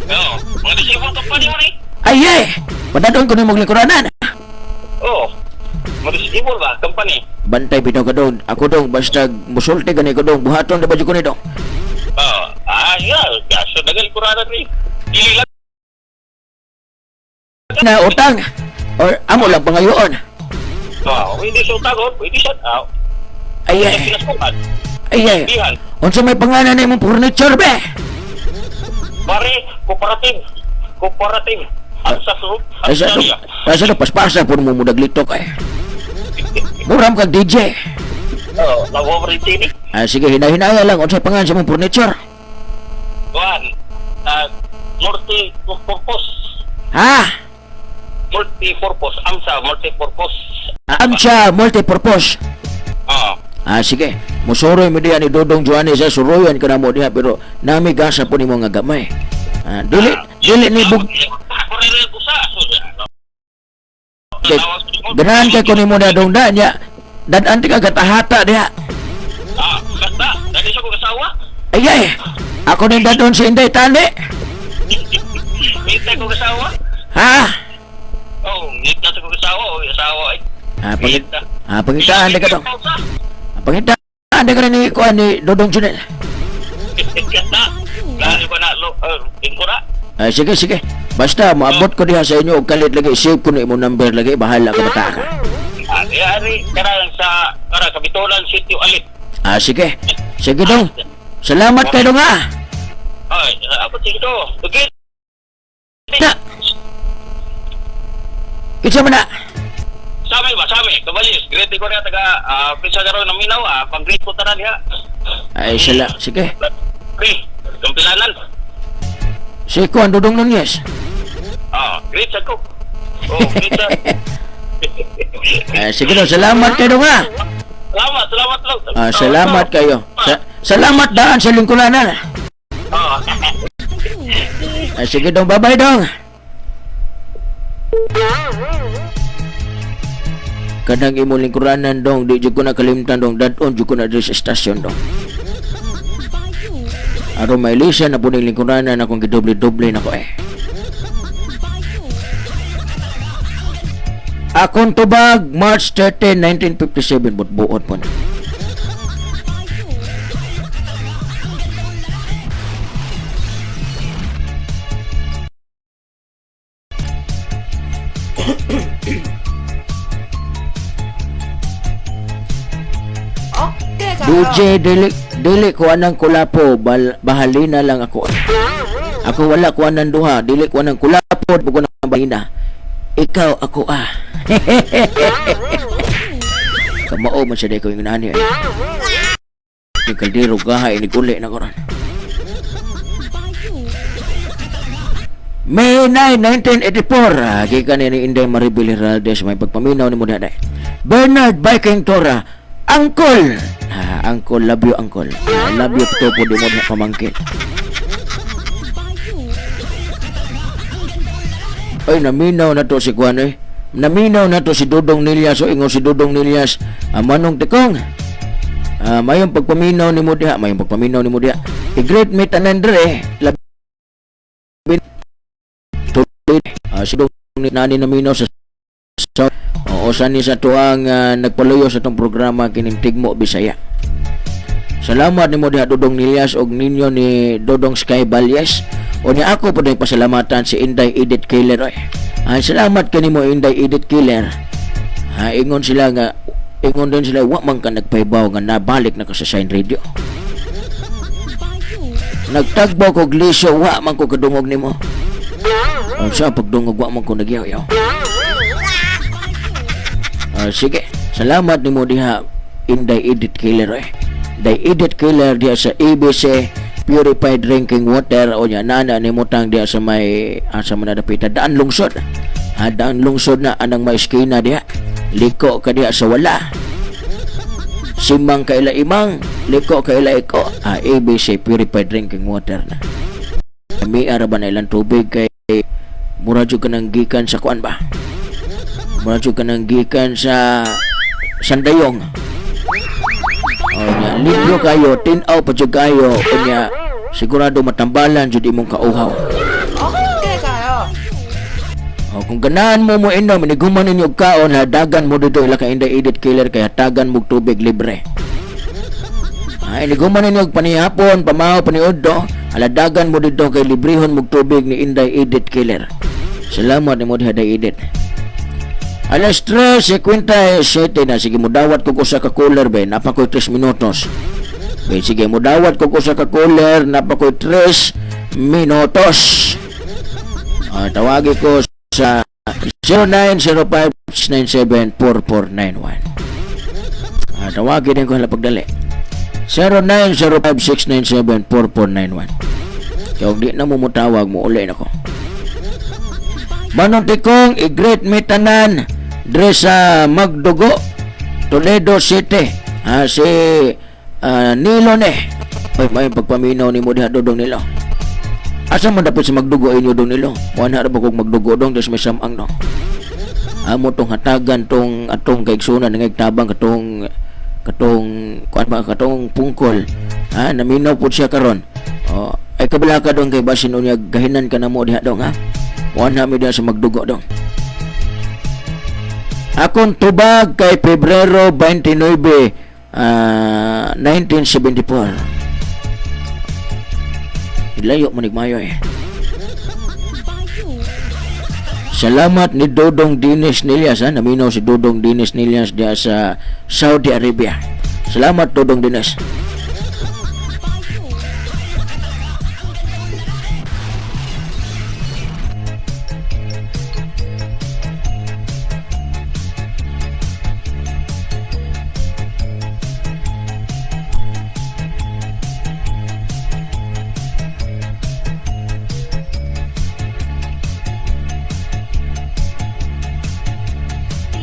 Oo. Mga disable company mo ni. Ay ay. Padadon ko nimo lingkuranan. Oo. Mga disable ba? Company. Bantay bitaw ka dong. Ako dong basta musulti gani ko dong buhaton na ba jud ko ni dong. Oo. Ah, yeah. Kaso dagal kuranan ni. Dili lang. Na utang or amo lang pangayoon. Oo. Hindi siya utagon. Hindi siya. Ah, Ay ay. pinasukan. Ay ay. Dihan. Unsa may pangalan nimo furniture be? Pare, cooperative. Cooperative. Ang sa group. Ay sa dong. Ay sa dong paspasa po mo mudaglitok ay. Muram kag DJ. Oo. Nag-over ni. Ah, sige, hinahinaya lang. Unsa pangalan sa mong furniture? Kuan. Multi-purpose. Ha? Multi-purpose. Amsa, multi-purpose. Amcha multipurpose. Oo. Ah, sige. Musuroy mo diha ni Dodong Joannes sa suroyan ka na mo diha pero nami gasa po nimo nga gamay. Ah, dili dili ni bug Ako rin rin ko sa. kay, ganahan kay ko nimo na dong da niya. Dad-an ti ka gatahata diha. Ah, basta. Dali siya kong asawa. Ay ay. Ako ning dadon si Inday Tani. Ngita kong asawa. Ha? Oh, ngita sa kong asawa. Oh, asawa ay. Ah, pangit ah, pangitaan di ka dong. Ah, pangitaan di ka ni kuan ni Dodong Junel. Kata. Lalo ko na, ko na. Ah, sige sige. Basta moabot ko diha sa inyo og kalit lagi save ko na imong number lagi bahala ka bata ka. Ah, di ari karang sa karang Kabitolan City Alit. Ah, sige. Sige dong. Salamat kay dong ah. Ay, ako sige to. Okay. Na. Kinsa man na? Sami ba, sami. Kabalis, great ko na taga pisa karon ng Minaw, ah, pang-great ko tanan diha. Ay, sala. Sige. Pre, kampilanan. Si Kuan Dudong Nunez. Ah, great sa ko. Oh, great sa. Ah, sige dong, salamat kayo dong ah. Salamat, salamat lang. Ah, salamat kayo. Salamat daan sa lingkuranan. Ah. Ah, sige dong, bye-bye dong. Kanang imong lingkuranan dong, di jud ko nakalimtan dong, dadon jud ko na diri sa estasyon dong. Aron mailisan na po ning lingkuranan akong gidoble-doble na ko eh. Akong tubag, March 13, 1957, butbuot po na. DJ, dili, dili ko anang kulapo, bahalina lang ako. Ako wala ko anang duha, dili ko anang kulapo, buko ng balina. Ikaw, ako ah. Kamao man siya ko yung nani eh. Yung kaldero gaha, iniguli na ko ron. May 9, 1984, gikan ni Inday Maribel Heraldez, may pagpaminaw ni mo na Bernard Viking Tora, Angkol! Ah, Angkol, love you, Angkol. Ah, love you, to po di mo na pamangkin. Ay, naminaw na to si Juan eh. Naminaw na to si Dodong Nilyas. O ingon si Dodong Nilyas. Ah, Manong Tikong. Ah, mayong pagpaminaw ni mo diha. Mayong pagpaminaw ni mo diha. I-greet me tanan dere. Labi tuloy. Ah, si Dodong ni nani naminaw sa oo, sani sa tuang nagpaluyo sa tong programa kining Tigmo Bisaya. Salamat nimo diha Dodong Nilyas og ninyo ni Dodong Sky Balyes. O niya ako po pasalamatan si Inday Edith Killer oy. Ah, salamat kanimo Inday Edith Killer. Ah, ingon sila nga ingon din sila wa man ka nagpahibaw nga nabalik na ka sa Shine Radio. Nagtagbaw ko glisyo wa man ko kadungog nimo. Ang sa pagdungog wa man ko nagyaw-yaw. Ah, sige, salamat nimo diha Inday Edith Killer oy. Inday Edith Killer diha sa ABC Purified Drinking Water. O nya nana ni mutang diha sa may asa man na dapita, Daan Lungsod. Ha, Daan Lungsod na anang may eskina diha. Liko ka diha sa wala. Simang ka ila imang, liko ka ila iko. Ha, ABC Purified Drinking Water na. Miara ba na ilang tubig kay mura jud ka nang gikan sa kuan ba? Mura jud ka nang gikan sa Sandayong. O nya, limpyo kayo, tinaw pa jud kayo, o nya, sigurado matambalan jud imong kauhaw. O, kung ganahan mo mo inom, iniguman ninyo og kaon, hadagan mo dito ila ka Inday Edith Killer kay hatagan mo og tubig libre. Ay, iniguman ninyo og panihapon, pamaw, paniudto, aladagan mo dito kay librehon mo og tubig ni Inday Edith Killer. Salamat nimo diha, Day Edith. Alas 3:57 na. Sige, mudawat ko usa ka caller be, napa ko'y 3 minutos. Be, sige, mudawat ko usa ka caller, napa ko'y 3 minutos. Tawagi ko sa 0905-697-4491. Tawagi din ko hala pagdali. 0905-697-4491. Kaya kung di na mo mutawag, mo uli na ko. Manong Tikong, i-greet mi tanan dre sa Magdugo, Toledo City. Si Nilo ne. Oy, may pagpaminaw ni mo diha, Dodong Nilo. Asa man dapat sa Magdugo inyo, Dong Nilo? Wala ra ba kog Magdugo dong, des may samang dong. Amo tong hatagan tong atong kaigsunan nga tabang katong katong kuan ba katong pungkol. Ha, naminaw pud siya karon. Oh, ay kabila ka dong kay basin unya gahinan ka namo diha dong ha. Wala mi diha sa Magdugo dong. Akong tubag kay Pebrero 29, 1974. Ilayo man mayo eh. Salamat ni Dodong Dinis Nilias ha. Naminaw si Dodong Dinis Nilias diha sa Saudi Arabia. Salamat, Dodong Dinis.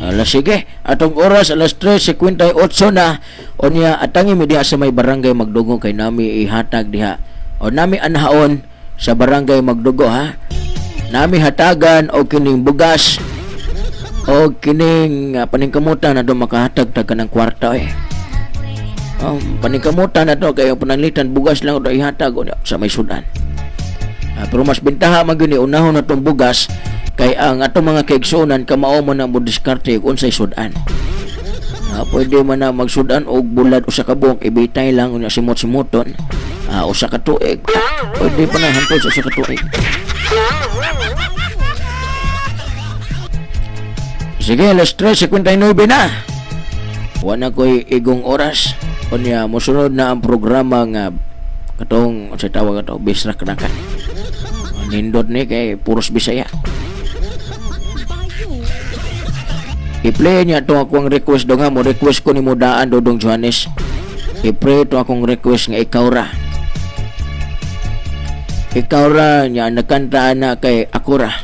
Alas sige, atong oras alas 3:58 na. Unya atangi mi diha sa may barangay Magdugo kay nami ihatag diha. O nami anhaon sa barangay Magdugo ha. Nami hatagan og kining bugas o kining paningkamutan na do makahatag tag kanang kwarta eh. Paningkamutan na to kay ang pananglitan bugas lang do ihatag unya sa may sudan. Pero mas bintaha man gyud ni unahon na tong bugas kay ang atong mga kaigsuonan kamao man ang mo diskarte ug unsay sudan. Pwede man na magsudan og bulad usa ka buok, ibitay lang unya simot-simoton. Usa ka tuig. Pwede pa na hantod sa usa ka tuig. Sige, alas 3:59 na. Wa na ko'y igong oras. Unya mosunod na ang programa nga katong unsay tawag ato, Bisrak-rakan. Nindot ni kay puros Bisaya. I-play niya itong akong request dong ha. Mo request ko ni mo daan, Dodong Johannes. I-play ito akong request nga Ikaw Ra. Ikaw Ra niya nagkanta na kay Akura.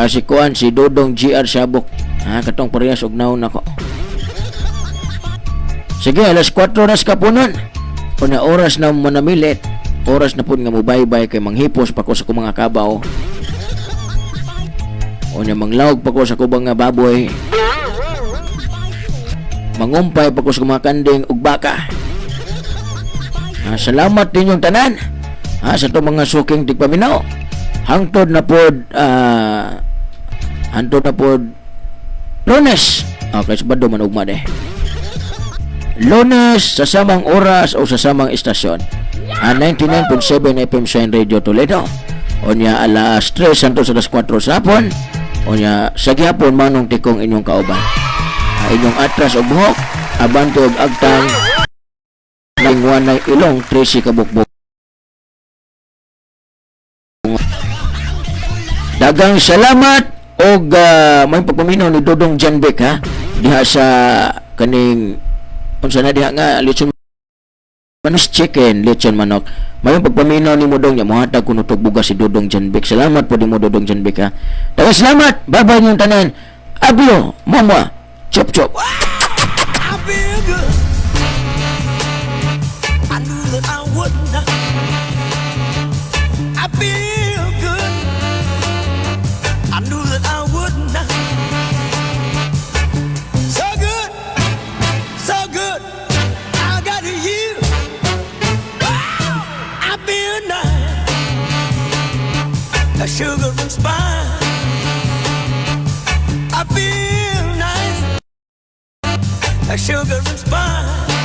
Si Kuan, si Dodong GR Sabok. Ha, katong parehas og naon nako. Sige, alas 4 na sa kapunan. Una oras na manamilit. Oras na pud nga mo bye-bye kay manghipos pa ko sa akong mga kabaw. Unya manglawg pa ko sa kubang nga baboy. Mangumpay pa ko sa mga kanding ug baka. Salamat ninyong tanan. Sa itong mga suking tigpaminaw. Hangtod na pod Lunes. Okay, Sabado man ugma de. Lunes sa samang oras o sa samang istasyon. 99.7 FM Shine Radio Toledo. Unya alas 3 hangtod sa alas 4 sa hapon. Unya sa gihapon Manong Tikong inyong kauban. Inyong atras og buhok, abante og agtang, nangwanay ilong, 13 kabukbuk. Dagang salamat og may pagpaminaw ni Dodong Janbek ha diha sa kaning unsa na diha nga litson. Panis chicken, lechon manok. Mayong pagpaminaw ni Dong, ya mohatag kuno tog bugas si Dudong Janbik. Salamat po nimo, Dudong Janbik, ha. Daghang salamat. Bye-bye niyong tanan. Ablo, mama, chop chop. I feel good. I knew that I would not. I feel good. I knew that I would not. So good, so good. I got you. Wow, I feel nice. A sugar and spice. I feel nice. A sugar and spice.